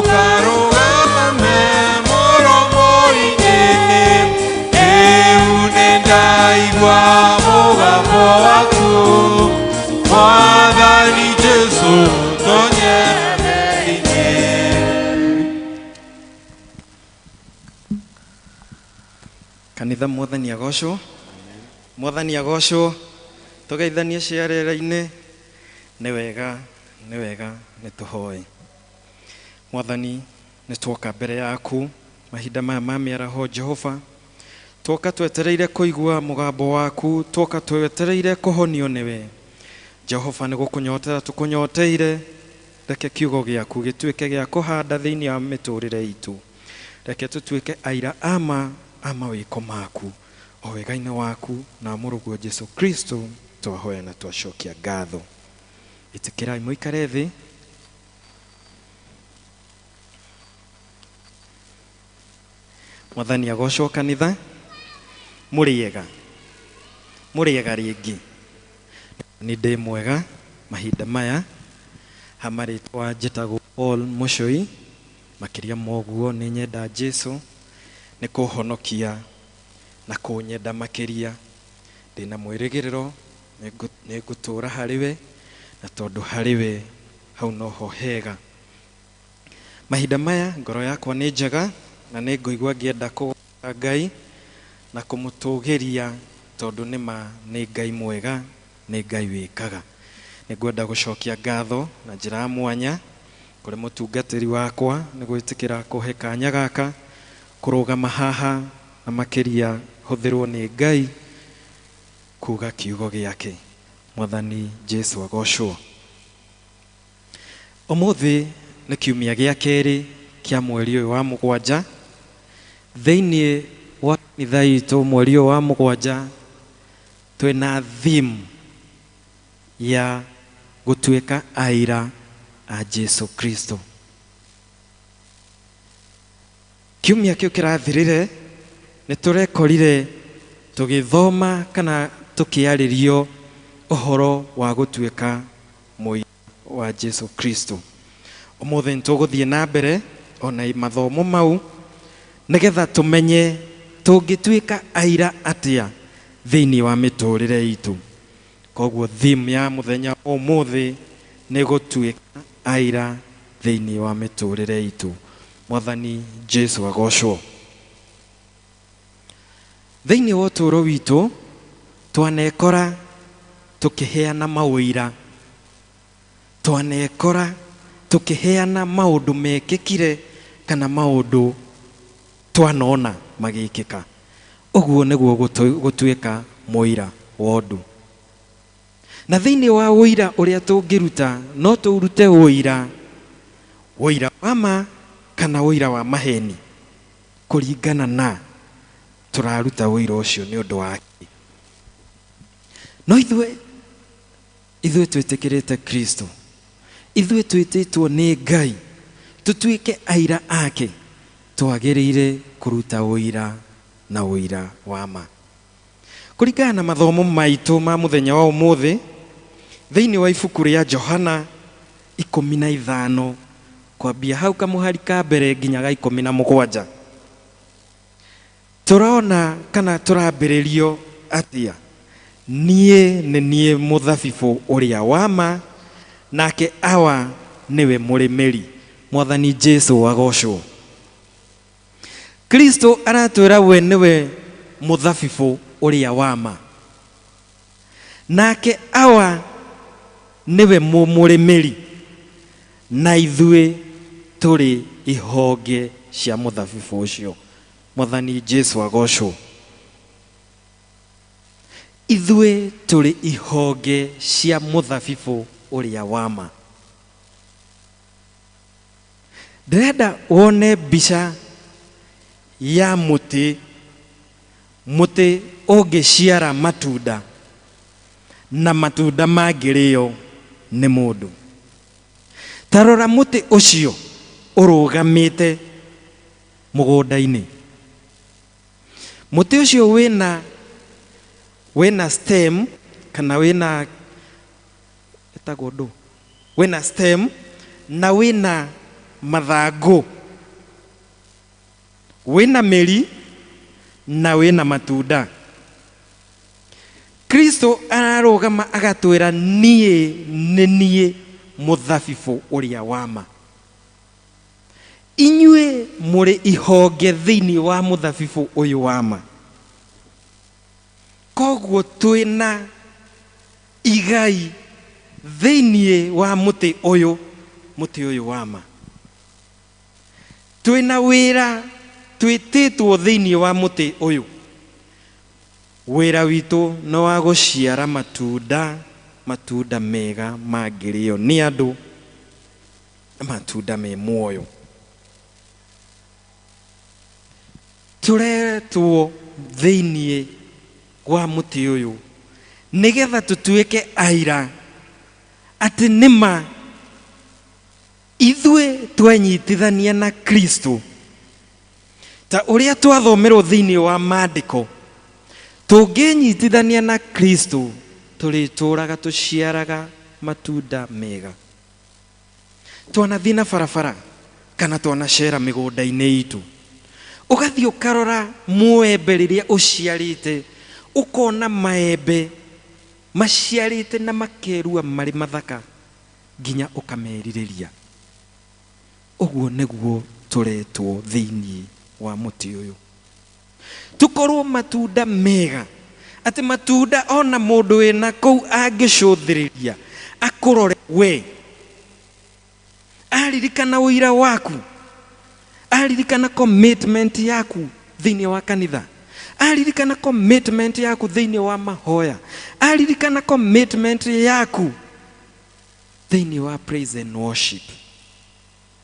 ndũkarũgame mũromo-inĩ, rĩu nĩndaigua mũgambo waku, Mwathani Jesũ tonye thĩinĩ. Kanitha Mwathani agocwo, Mwathani agocwo, tũgeithanie ciarĩra-inĩ. Nĩ wega, nĩ wega, nĩ tũhoe. Mwathani, nĩ twoka mbere yaku mahinda maya ma mĩaraho Jehova, twoka twetereire kũigua mũgambo waku, twoka twetereire kũhonio nĩwe. Jehova, nĩ gũkũnyotera tũkũnyoteire, Reke kiugo gĩaku gĩtuĩke gĩa kũhanda thĩinĩ wa mĩtũrĩre itũ. Reke tũtuĩke aira ama a mawĩko maku, o wega-inĩ waku na mũrũguo Jesu Kristo twahoya na twacokia ngatho. Ĩtĩkĩrai mũikare thĩ. Mwathani agocwo kanitha. Mũrĩega, mũrĩega rĩngĩ. Nĩ ndĩ mwega mahinda maya. Hama rĩtwa njĩtagwo Paul Muchui. Makĩria ma ũguo nĩ nyenda Jesu nĩ kũhonokia na kũnyenda makĩria. Ndĩna mwĩrĩgĩrĩro nĩ ngũtũũra harĩ we, na tondũ harĩ we hau noho hega. Mahinda maya ngoro yakwa nĩ njega na nĩ ngũigua ngĩenda kũgoca Ngai na kũmũtũgĩria, tondũ nĩ ma nĩ Ngai mwega, nĩ Ngai wĩkaga. Nĩ ngwenda gũcokia ngatho na njĩra ya mwanya kũrĩ mũtungatĩri wakwa nĩ gwĩtĩkĩra kũhe kanya gaka kũrũgama haha na makĩria hũthĩrwo nĩ Ngai kuga kiugo gĩake. Mwathani Jesu agocwo. Ũmũthĩ nĩ kiumia gĩa kerĩ kĩa mweri ũyũ wa mũgwanja. Thĩinĩ wa kanitha itũ mweri ũyũ wa mũgwanja twĩna theme ya gũtuĩka aira a Jesu Kristo. Kiumia kĩu kĩrathirire nĩ tũrekorire tũgĩthoma kana tũkĩarĩrio ũhoro wa gũtuĩka mũira wa Jesu Kristo. Ũmũthĩ nĩ tũgũthiĩ na mbere ona mathomo mau nĩgetha tũmenye tũngĩtuĩka aira atĩa thĩinĩ wa mĩtũrĩre itũ. Koguo theme ya mũthenya ũmũthĩ nĩ gũtuĩka aira thĩinĩ wa mĩtũrĩre itũ. Mwathani Jesu agocwo. Thĩinĩ wa ũtũũro witũ twanekora tũkĩheana maũira, twanekora tũkĩheana maũndũ mekĩkire kana maũndũ twanona magĩkĩka. Ũguo nĩguo gũtuĩka mũira wa ũndũ. Na thĩinĩ wa ũira ũrĩa tũngĩruta no tũrute ũira, ũira wa ma kana ũira wa maheni, kũringana na tũraruta ũira ũcio nĩ ũndũ wake. No ithuĩ twĩtĩkĩrĩte Kristo, ithuĩ twĩtĩtwo nĩ Ngai tũtuĩke aira ake, twagĩrĩire kũruta ũira na ũira wa ma. Kũringana na mathomo maitũ ma mũthenya wa ũmũthĩ thĩinĩ wa ibuku rĩa Johana 15 kwambia hau kamũhari ka mbere nginya ga 17, tũrona kana tũrambĩrĩrio atĩa? Niĩ nĩ niĩ mũthabibũ ũrĩa wa ma, nake Awa nĩwe mũrĩmĩri. Mwathani Jesu agocwo. Kristo aratwĩra we nĩwe mũthabibũ ũrĩa wa ma, nake Awa nĩwe mũrĩmĩri, na ithuĩ tũrĩ ihonge cia mũthabibũ ũcio. Mwathani Jesu agocwo. Ithuĩ tũrĩ ihonge cia mũthabibũ ũrĩa wa ma. Ndĩrenda wone mbica ya mũtĩ, mũtĩ ũngĩciara matunda na matunda mangĩrĩo nĩ mũndũ. Ta rora mũtĩ ũcio ũrũgamĩte mũgũnda-inĩ. Mũtĩ ũcio wĩna stem kana wĩna ĩtagwo ndũ, wĩna stem na wĩna mathangũ, wĩna mĩri na wĩna matunda. Kristo ararũgama agatwĩra niĩ nĩ niĩ mũthabibũ ũrĩa wa ma. Inyuĩ mũrĩ ihonge thĩinĩ wa mũthabibũ ũyũ wa ma. Koguo twĩna igai thĩinĩ wa mũtĩ ũyũ, mũtĩ ũyũ wa ma. Twĩna wĩra twĩtĩtwo thĩinĩ wa mũtĩ ũyũ. Wĩra witũ nĩ wa gũciara matunda, matunda mega mangĩrĩo nĩ andũ. Matunda me muoyo. Tũretwo thĩinĩ wa mũtĩ ũyũ nĩgetha tũtuĩke aira atĩ nĩma ithuĩ twenyitithania na Kristo ta ũrĩa twathomerwo thĩinĩ wa maandĩko, tũngĩnyitithania na Kristo tũrĩtũraga tũciaraga matunda mega. Twanathiĩ na barabara kana twanacera mĩgũnda-inĩ itũ, ũgathiĩ ũkarora mũembe rĩrĩa ũciarĩte, ũkona maembe maciarĩte na makerua marĩ mathaka nginya ũkamerirĩria. Ũguo nĩguo tũretwo thĩinĩ wa mũtĩ ũyũ, tũkorwo matunda mega, atĩ matunda ona mũndũ wĩna kũu angĩcũthĩrĩria akũrore we, aririkana ũira waku, aririkana commitment yaku thĩinĩ wa kanitha, aririkana commitment yaku thĩinĩ wa mahoya, aririkana commitment yaku thĩinĩ wa praise and worship,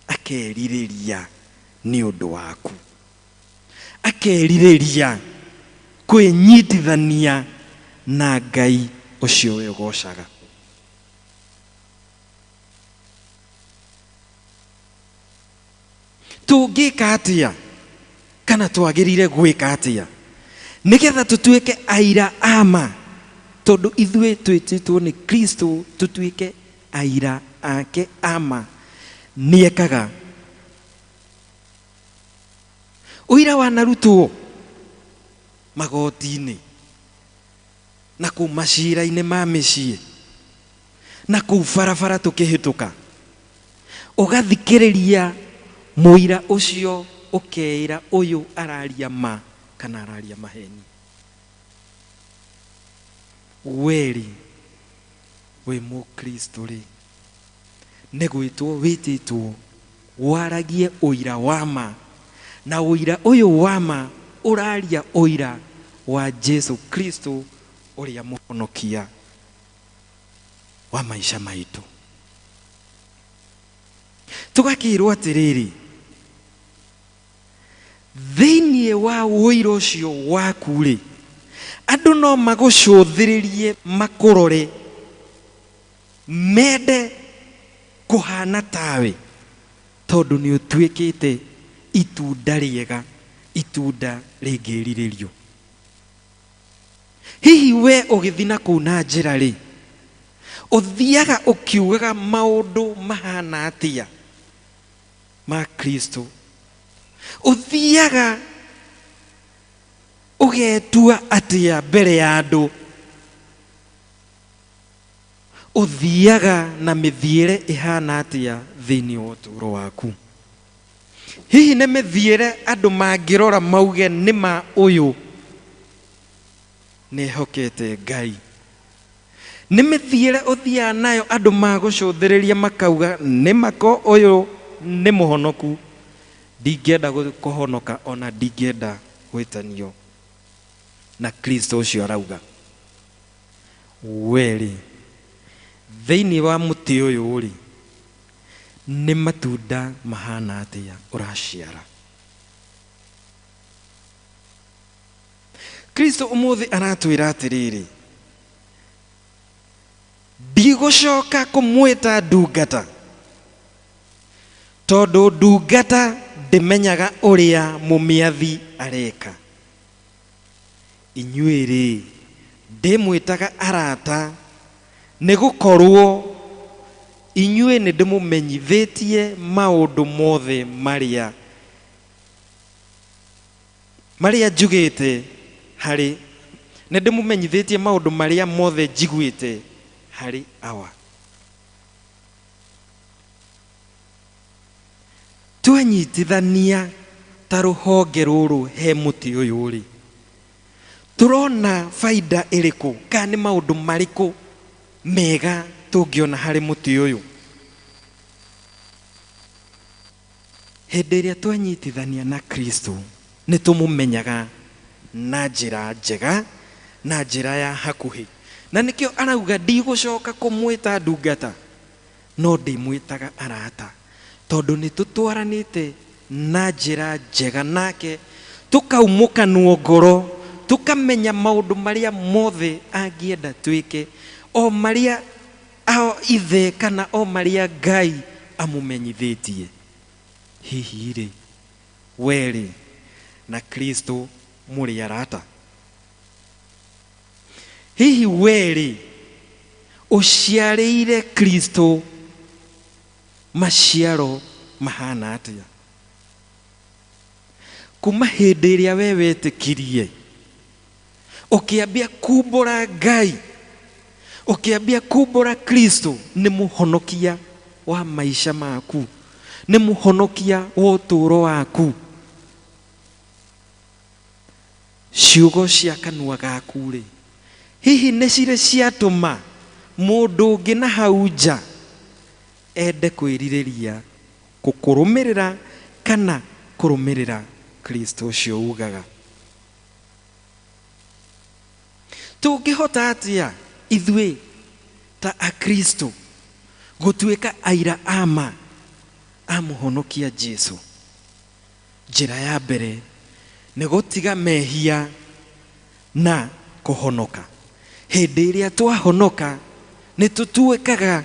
akerirĩria nĩ ũndũ waku, akerirĩria kwĩnyitithania na Ngai ũcio we ũgocaga. Tũngĩka atĩa kana twagĩrĩire gwĩka atĩa nĩgetha tũtuĩke aira ama, tondũ ithuĩ twĩtĩtwo nĩ Kristo tũtuĩke aira ake ama. Nĩekaga ũira wanarutwo magoti-inĩ na kũu macira-inĩ ma mĩciĩ na kũu barabara tũkĩhĩtũka, ũgathikĩrĩria mũira ũcio ũkeĩra ũyũ araria ma kana araria maheni. Weri wĩ mũkristo rĩ, nĩ gwĩtwo wĩtĩtwo waragie ũira wa ma, na ũira ũyũ wa ma ũraria ũira wa Jesu Kristo ũrĩa mũhonokia wa maica maitũ. Tũgakĩrwo atĩrĩrĩ, thĩinĩ wa ũira ũcio waku rĩ, andũ no magũcũthĩrĩrie makũrore mende kũhana tawe, tondũ nĩ ũtuĩkĩte itunda rĩega, itunda rĩngĩrirĩrio. Hihi we ũgĩthiĩ na kũu na njĩra rĩ, ũthiaga ũkiugaga maũndũ mahana atĩa ma Kristo? Ũthiaga ũgetua atĩa mbere ya andũ? Ũthiaga na mĩthiĩre ĩhana atĩa thĩinĩ wa ũtũũro waku? Hihi nĩ mĩthiĩre andũ mangĩrora mauge nĩ ma ũyũ nĩhokete Ngai? Nĩ mĩthiĩre ũthiaga nayo andũ magũcũthĩrĩria makauga nĩ mako ũyũ nĩ mũhonoku, ndingĩenda kũhonoka ona ndingĩenda gwĩtanio na Kristo ũcio arauga. Werĩ thĩinĩ wa mũtĩ ũyũ rĩ, nĩ matunda mahana atĩa ũraciara? Kristo ũmũthĩ aratwĩra atĩrĩrĩ, ndigũcoka kũmwĩta ndungata, tondũ ndungata ndĩmenyaga ũrĩa mũmĩathi areka. Inyuĩ rĩ, ndĩmwĩtaga arata, nĩgũkorwo inyuĩ nĩ ndĩmũmenyithĩtie maũndũ mothe marĩa njugĩte harĩ, nĩ ndĩmũmenyithĩtie maũndũ marĩa mothe njiguĩte harĩ Awa. Twanyitithania ta rũhonge rũrũ he mũtĩ ũyũ rĩ, tũrona baida ĩrĩkũ kana nĩ maũndũ marĩkũ mega tũngĩona harĩ mũtĩ ũyũ? Hĩndĩ ĩrĩa twanyitithania na Kristo nĩ tũmũmenyaga na njĩra njega na njĩra ya hakuhĩ, na nĩkĩo arauga ndigũcoka kũmwĩta ndungata, no ndĩmwĩtaga arata, Tondũ nĩ tũtwaranĩte na njĩra njega nake, tũkaumũkanwo ngoro, tũkamenya maũndũ marĩa mothe angĩenda twĩke, o marĩa ithe kana o marĩa Ngai amũmenyithĩtie. Hihi rĩ, we rĩ na Kristo mũrĩ arata? Hihi we rĩ ũciarĩire Kristo maciaro mahana atĩa? Kuma hĩndĩ ĩrĩa we wetĩkirie, ũkĩambia kumbũra Ngai, ũkĩambia kumbũra Kristo nĩ mũhonokia wa maica maku, nĩ mũhonokia wa ũtũũro waku. Ciugo cia kanua gaku rĩ, hihi nĩ cirĩ ciatũma mũndũ ũngĩ na hau nja ende kwĩrirĩria gũkũrũmĩrĩra kana kũrũmĩrĩra Kristo ũcio ugaga? Tũngĩhota atĩa ithuĩ ta Akristo gũtuĩka aira a ma a mũhonokia Jesu? Njĩra ya mbere nĩ gũtiga mehia na kũhonoka. Hĩndĩ ĩrĩa twahonoka nĩ tũtuĩkaga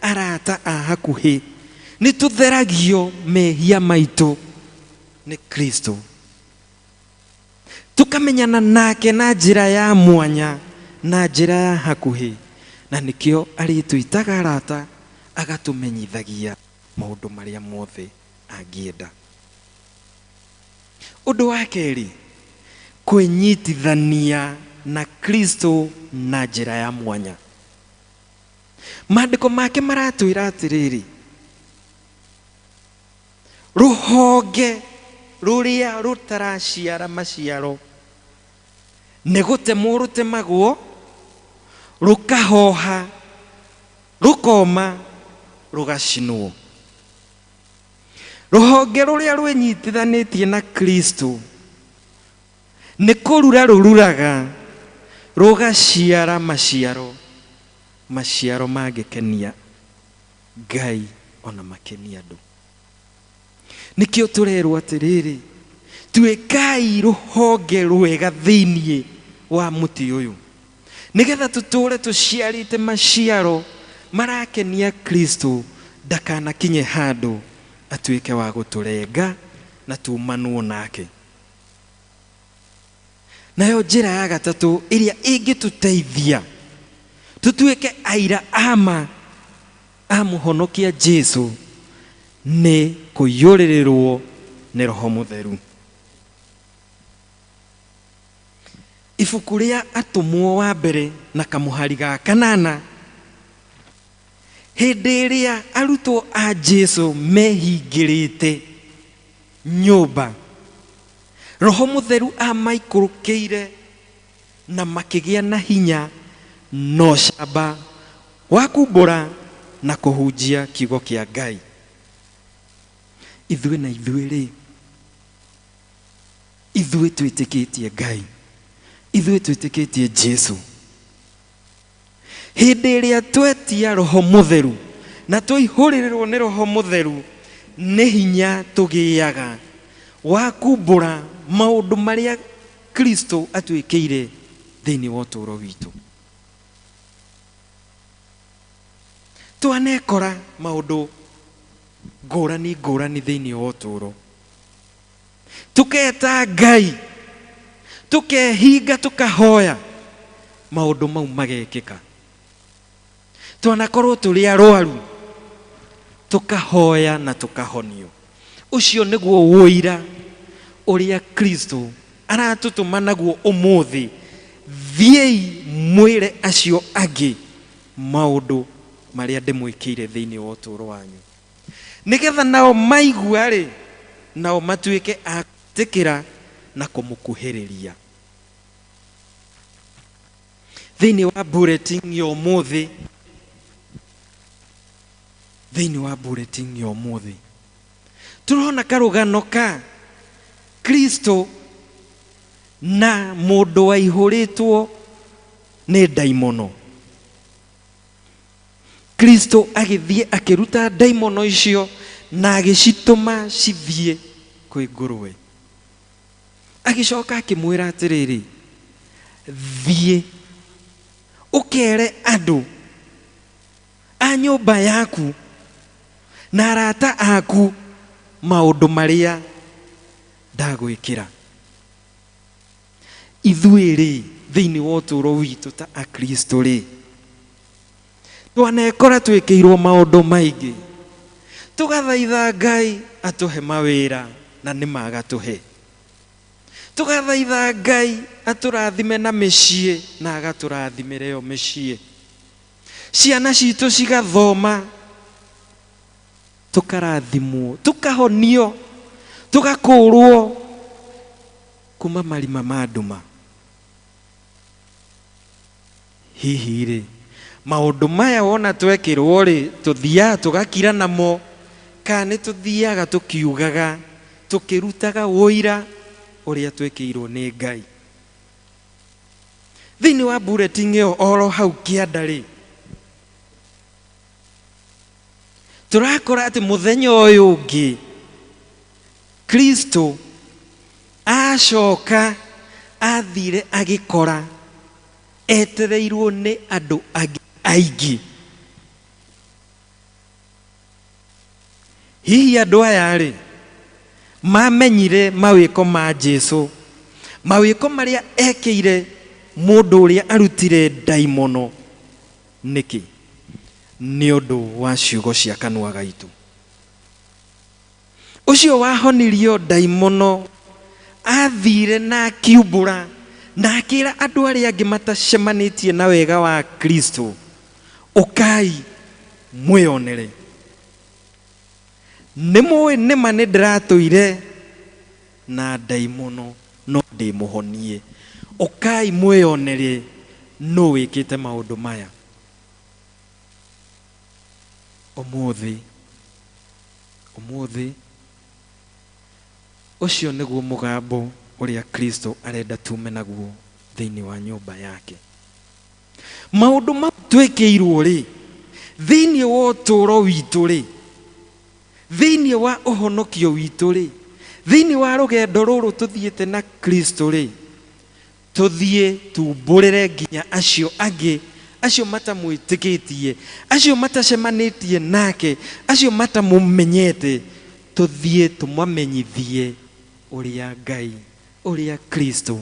arata a hakuhĩ, nĩ tũtheragio mehia maitũ nĩ Kristo, tũkamenyana nake na njĩra ya mwanya na njĩra ya hakuhĩ, na nĩkĩo arĩtwĩtaga arata, agatũmenyithagia maũndũ marĩa mothe angĩenda. Ũndũ wa kerĩ, kwĩnyitithania na Kristo na njĩra ya mwanya. Maandĩko make maratwĩra atĩrĩrĩ, rũhonge rũrĩa rũtaraciara maciaro nĩ gũtemwo rũtemagwo, rũkahoha, rũkoma, rũgacinwo. Rũhonge rũrĩa rwĩnyitithanĩtie na Kristo nĩ kũrura rũruraga, rũgaciara maciaro, maciaro mangĩkenia Ngai ona makenia andũ. Nĩkĩo tũrerwo atĩrĩrĩ, tuĩkai rũhonge rwega thĩiniĩ wa mũtĩ ũyũ, nĩgetha tũtũũre tũciarĩte maciaro marakenia Kristo, ndakanakinye handũ atuĩke wa gũtũrenga na tumanwo nake. Nayo njĩra ya gatatũ ĩrĩa ĩngĩtũteithia tũtuĩke aira a ma a mũhonokia Jesu nĩ kũiyũrĩrĩrwo nĩ Roho Mũtheru. Ibuku rĩa Atũmwo wa mbere na kamũhari ga kanana, hĩndĩ ĩrĩa arutwo a Jesu mehingĩrĩte nyũmba, Roho Mũtheru amaikũrũkĩire na makĩgĩa na hinya na ũcamba wa kumbũra na kũhunjia kiugo kĩa Ngai. Ithuĩ na ithuĩ rĩ, ithuĩ twĩtĩkĩtie Ngai, ithuĩ twĩtĩkĩtie Jesu, hĩndĩ ĩrĩa twetia Roho Mũtheru na tũihũrĩrĩrwo nĩ Roho Mũtheru, nĩ hinya tũgĩaga wa kumbũra maũndũ marĩa Kristo atwĩkĩire thĩinĩ wa ũtũũro witũ. Twanekora maũndũ ngũrani ngũrani thĩinĩ wa ũtũũro, tũketa Ngai, tũkehinga, tũkahoya, maũndũ mau magekĩka. Twanakorwo tũrĩ arwaru, tũkahoya na tũkahonio. Ũcio nĩguo ũira ũrĩa Kristo aratũtũma naguo ũmũthĩ, thiĩi mwĩre acio angĩ maũndũ marĩa ndĩmwĩkĩire thĩinĩ wa ũtũũro wanyu, nĩgetha nao maigua rĩ, nao matuĩke a gwĩtĩkĩra na kũmũkuhĩrĩria. Thĩinĩ wa bulletin ya ũmũthĩ, thĩinĩ wa bulletin ya ũmũthĩ tũrona karũgano ka Kristo na mũndũ waihũrĩtwo nĩ ndaimono. Kristo agĩthiĩ akĩruta ndaimono icio na agĩcitũma cithiĩ kwĩ ngũrwe. Agĩcoka akĩmwĩra atĩrĩrĩ, thiĩ ũkere andũ a nyũmba yaku na arata aku maũndũ marĩa ndagwĩkĩra. Ithuĩ rĩ, thĩinĩ wa ũtũũro witũ ta Akristo rĩ, twanekora twĩkĩirwo maũndũ maingĩ, tũgathaitha Ngai atũhe mawĩra na nĩ magatũhe, tũgathaitha Ngai atũrathime na mĩciĩ na agatũrathimĩre yo mĩciĩ, ciana citũ cigathoma, tũkarathimwo, tũkahonio, tũgakũrwo kuma marima ma nduma. Hihi rĩ, maũndũ maya wona twekĩrwo rĩ, tũthiaga tũgakira namo, kana nĩ tũthiaga tũkiugaga, tũkĩrutaga ũira ũrĩa twĩkĩirwo nĩ Ngai? Thĩinĩ wa bulletin ĩyo oro hau kĩanda rĩ, tũrakora atĩ mũthenya ũyũ ũngĩ Kristo acoka athire agĩkora etereirwo nĩ andũ angĩ aingĩ. Hihi andũ aya rĩ, mamenyire mawĩko ma Jesu, mawĩko marĩa ekĩire mũndũ ũrĩa arutire ndaimono nĩkĩ? Nĩ ũndũ wa ciugo cia kanua gaitũ. Ũcio wahonirio ndaimono athire na akiumbũra na akĩra andũ arĩa angĩ matacemanĩtie na wega wa Kristo, ũkai mwĩonere. Nĩ mũĩ nĩma nĩ ndĩratũire na ndaimono no ndĩmũhonie. Ũkai mwĩonere nũ wĩkĩte maũndũ maya. Ũmũthĩ, ũmũthĩ ũcio nĩguo mũgambo ũrĩa Kristo arenda tume naguo thĩinĩ wa nyũmba yake. Maũndũ mau twĩkĩirwo rĩ, thĩinĩ wa ũtũũro witũ rĩ, thĩinĩ wa ũhonokio witũ rĩ, thĩinĩ wa rũgendo rũrũ tũthiĩte na Kristo rĩ, tũthiĩ tumbũrĩre nginya acio angĩ, acio matamwĩtĩkĩtie, acio matacemanĩtie nake, acio matamũmenyete, tũthiĩ tũmamenyithie ũrĩa Ngai, ũrĩa Kristo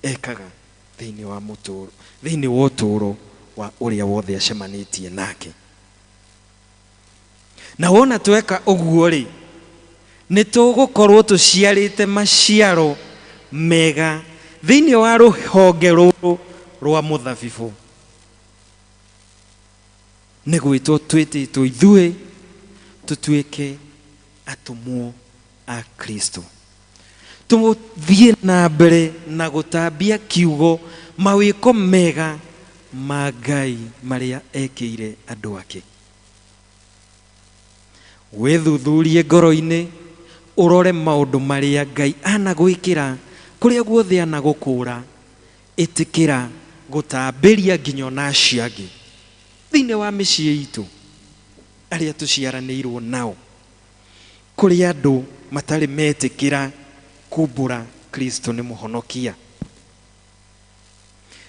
ekaga thĩinĩ wa mũtũũro, thĩinĩ wa ũtũũro wa ũrĩa wothe acemanĩtie nake. Na wona tweka ũguo rĩ, nĩ tũgũkorwo tũciarĩte maciaro mega thĩinĩ wa rũhonge rũrũ rwa mũthabibũ. Nĩ gwĩtwo twĩtĩtwo ithuĩ tũtuĩke atũmwo a Kristo, tũthiĩ na mbere na gũtambia kiugo mawĩko mega ma Ngai marĩa ekĩire andũ ake. Wĩthuthurie ngoro-inĩ, ũrore maũndũ marĩa Ngai anagwĩkĩra, kũrĩa guothe anagũkũra, ĩtĩkĩra gũtambĩria nginya ona acio angĩ thĩinĩ wa mĩciĩ itũ, arĩa tũciaranĩirwo nao, kũrĩ andũ matarĩ metĩkĩra kumbũra Kristo nĩ mũhonokia.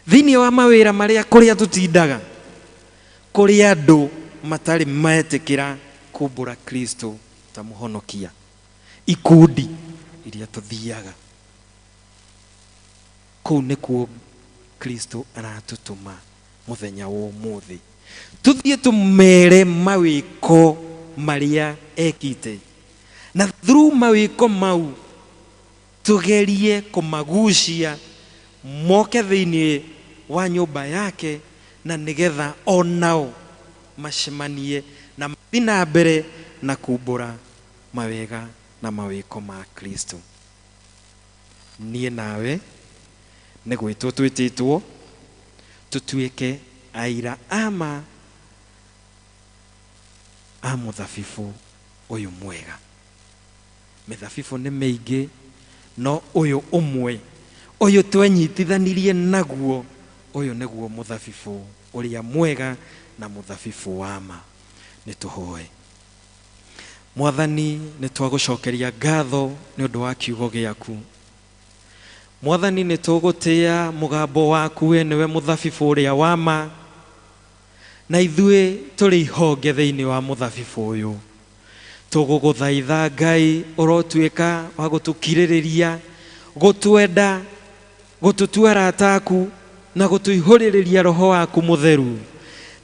Thĩinĩ wa mawĩra marĩa kũrĩa tũtindaga, kũrĩ andũ matarĩ metĩkĩra kumbũra Kristo ta mũhonokia. Ikundi iria tũthiaga, kũu nĩkuo Kristo aratũtũma mũthenya wa ũmũthĩ, tũthiĩ tũmere mawĩko marĩa ekĩte, na through mawĩko mau tũgerie kũmagucia moke thĩinĩ wa nyũmba yake, na nĩgetha onao macemanie na mathiĩ na mbere na kumbũra mawega na mawĩko ma Kristo. Niĩ nawe nĩ gwĩtwo twĩtĩtwo tũtuĩke aira ama a mũthabibũ ũyũ mwega. Mĩthabibũ nĩ mĩingĩ, no ũyũ ũmwe, ũyũ twenyitithanirie naguo, ũyũ nĩguo mũthabibũ ũrĩa mwega na mũthabibũ wa ma. Nĩ tũhoe. Mwathani nĩ twagũcokeria ngatho nĩ ũndũ wa kiugo gĩaku. Mwathani nĩ tũgũtĩa mũgambo waku, we nĩwe mũthabibũ ũrĩa wa ma, na ithuĩ tũrĩ ihonge thĩinĩ wa mũthabibũ ũyũ. Tũgũgũthaitha Ngai ũrotuĩka wa gũtũkirĩrĩria, gũtwenda, gũtũtua arata aku na gũtũihũrĩrĩria roho waku mũtheru,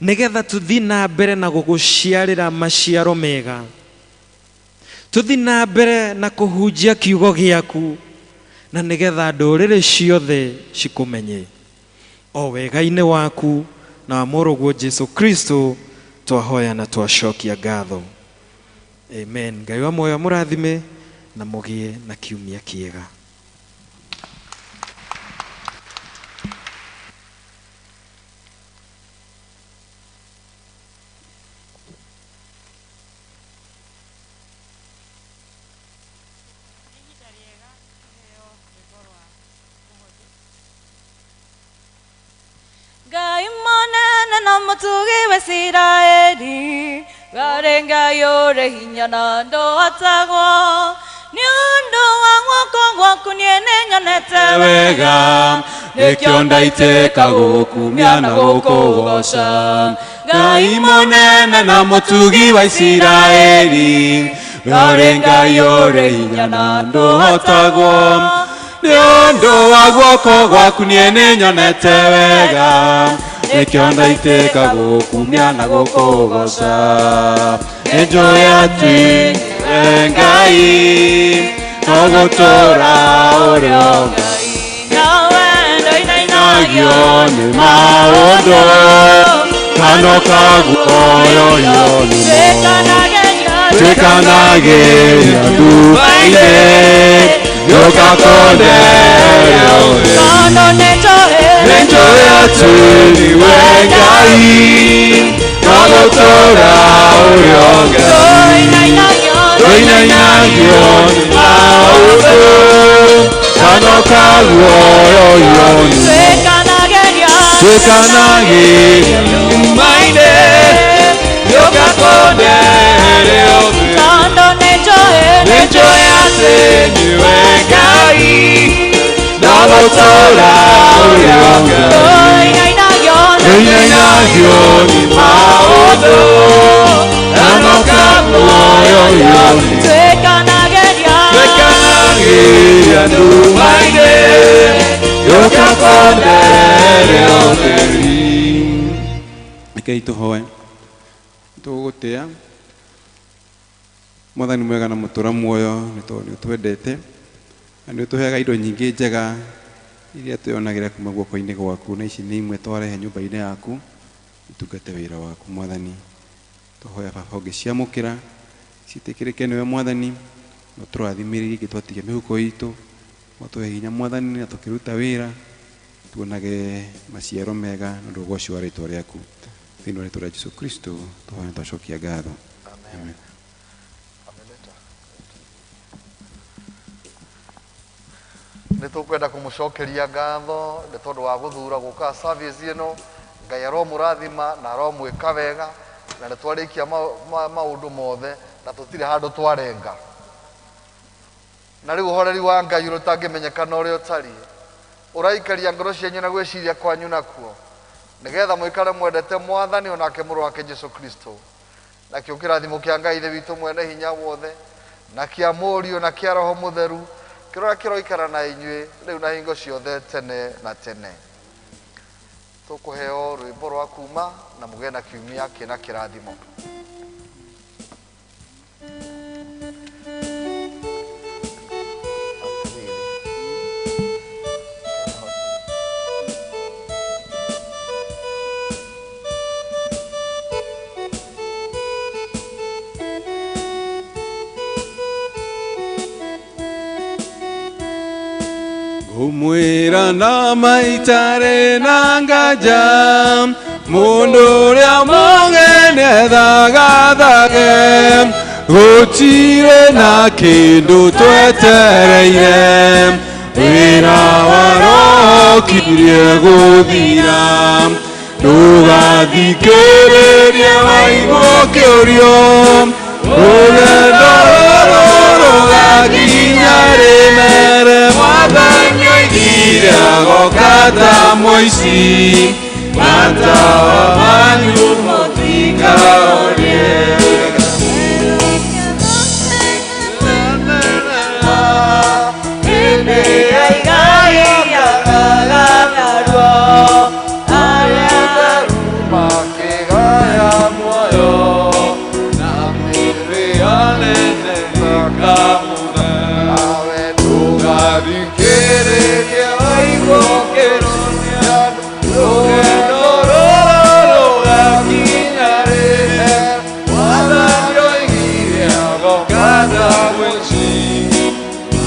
nĩgetha tũthiĩ na mbere na gũgũciarĩra maciaro mega, tũthiĩ na mbere na kũhunjia kiugo gĩaku, na nĩgetha ndũrĩrĩ ciothe cikũmenye. O wega-inĩ waku na wa mũrũguo Jesu Kristo twahoya na twacokia ngatho. Amen. Ngai wa muoyo amũrathime na mũgĩe na kiumia kĩega. Ngai mũnene na mũtugi wa Isiraeli, warĩ Ngai ũrĩ hinya na ndũhotagwo. Nĩ ũndũ wa guoko gwaku niĩ nĩnyonete wega, nĩkĩo ndaitĩka gũkumia na gũkũgoca. Ngai mũnene na mũtugi wa Isiraeli, warĩ Ngai ũrĩ hinya na ndũhotagwo. Nĩ ũndũ wa guoko gwaku niĩ nĩnyonete wega, nĩkĩo ndaitĩka gũkumia na gũkũgoca. Nĩnjũĩ atĩ nĩwe Ngai, no gũtũũra ũrĩ o Ngai. Nawe ndũinainagio Nagio nĩ maũndũ, kano kaguoyoyo nĩmo. Twĩkanagĩria nduba-inĩ, nĩũkakonderea ũtheri. Tondũ nĩnjũĩ Nĩnjũĩ atĩ nĩwe Ngai, no gũtũũra ũrĩ o Ngai. Ndũinainagio nĩ maũndũ, kano kaguoyoyo nĩmo. Twĩkanagĩria nduba-inĩ, nĩũkakonderea ũtheri. Tondũ nĩnjũĩ Nĩnjũĩ atĩ nĩwe Ngai, no gũtũũra ũrĩ o Ngai. Ndũinainagio nĩ maũndũ, kano kaguoyoyo nĩmo. Twĩkanagĩria nduba-inĩ, nĩũkakonderea ũtheri. Rekei tũhoe. Tũgũgũtĩa Mwathani mwega na mũtũra muoyo, nĩ tondũ nĩ ũtwendete na nĩ ũtũheaga indo nyingĩ njega iria twĩonagĩra kuma guoko-inĩ gwaku, na ici nĩ imwe twarehe nyũmba-inĩ yaku itungate wĩra waku Mwathani. Tũhoya Baba ũngĩciamũkĩra ciĩtĩkĩrĩke nĩwe Mwathani, na ũtũrathimĩrĩrie ingĩ twatiga mĩhuko itũ, ũtũhe hinya Mwathani na tũkĩruta wĩra tuonage maciaro mega nĩ ũndũ ũgoci wa rĩtwa rĩaku. Thĩinĩ wa rĩtwa rĩa Jesu Kristo tũhoya na twacokia ngatho. Amen. Nĩ tũkwenda kũmũcokeria ngatho nĩ tondũ wa gũthura gũka service ĩno. Ngai aromũrathima na aromwĩka wega, na nĩ twarĩkia maũndũ mothe na tũtirĩ handũ twarenga. Na rĩu ũhoreri wa Ngai ũrĩa ũtangĩmenyeka na ũrĩa ũtariĩ, ũraikaria ngoro cianyu na gwĩciria kwanyu nakuo, nĩgetha mũikare mwendete Mwathani onake mũrũ wake Jesu Kristo. Nakĩo kĩrathimo kĩa Ngai Ithe witũ mwene hinya wothe, na kĩa Mũriũ na kĩa Roho Mũtheru, kĩrora kĩroikara na inyuĩ rĩu na hingo ciothe tene na tene. Tũkũheo rwĩmbo rwa kuma na mũgĩe na kiumia kĩna kĩrathimo. Ngũmwĩra na maitare na nganja, mũndũ ũrĩa mũgeni thagathage, gũtirĩ na kĩndũ twetereire, wĩra warokirie gũthira. Ndũgathikĩrĩrie waigua ũkĩũrio, Rũgendo rũrũ rũgakinya rĩmere Mwathani oigire agoka ta mũici matawa manyu mũtikahorie.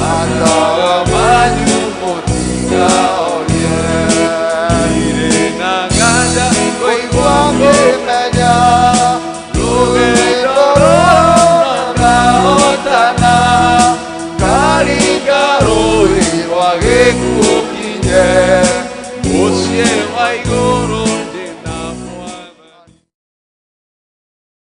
Matawa manyu mũtikahorie.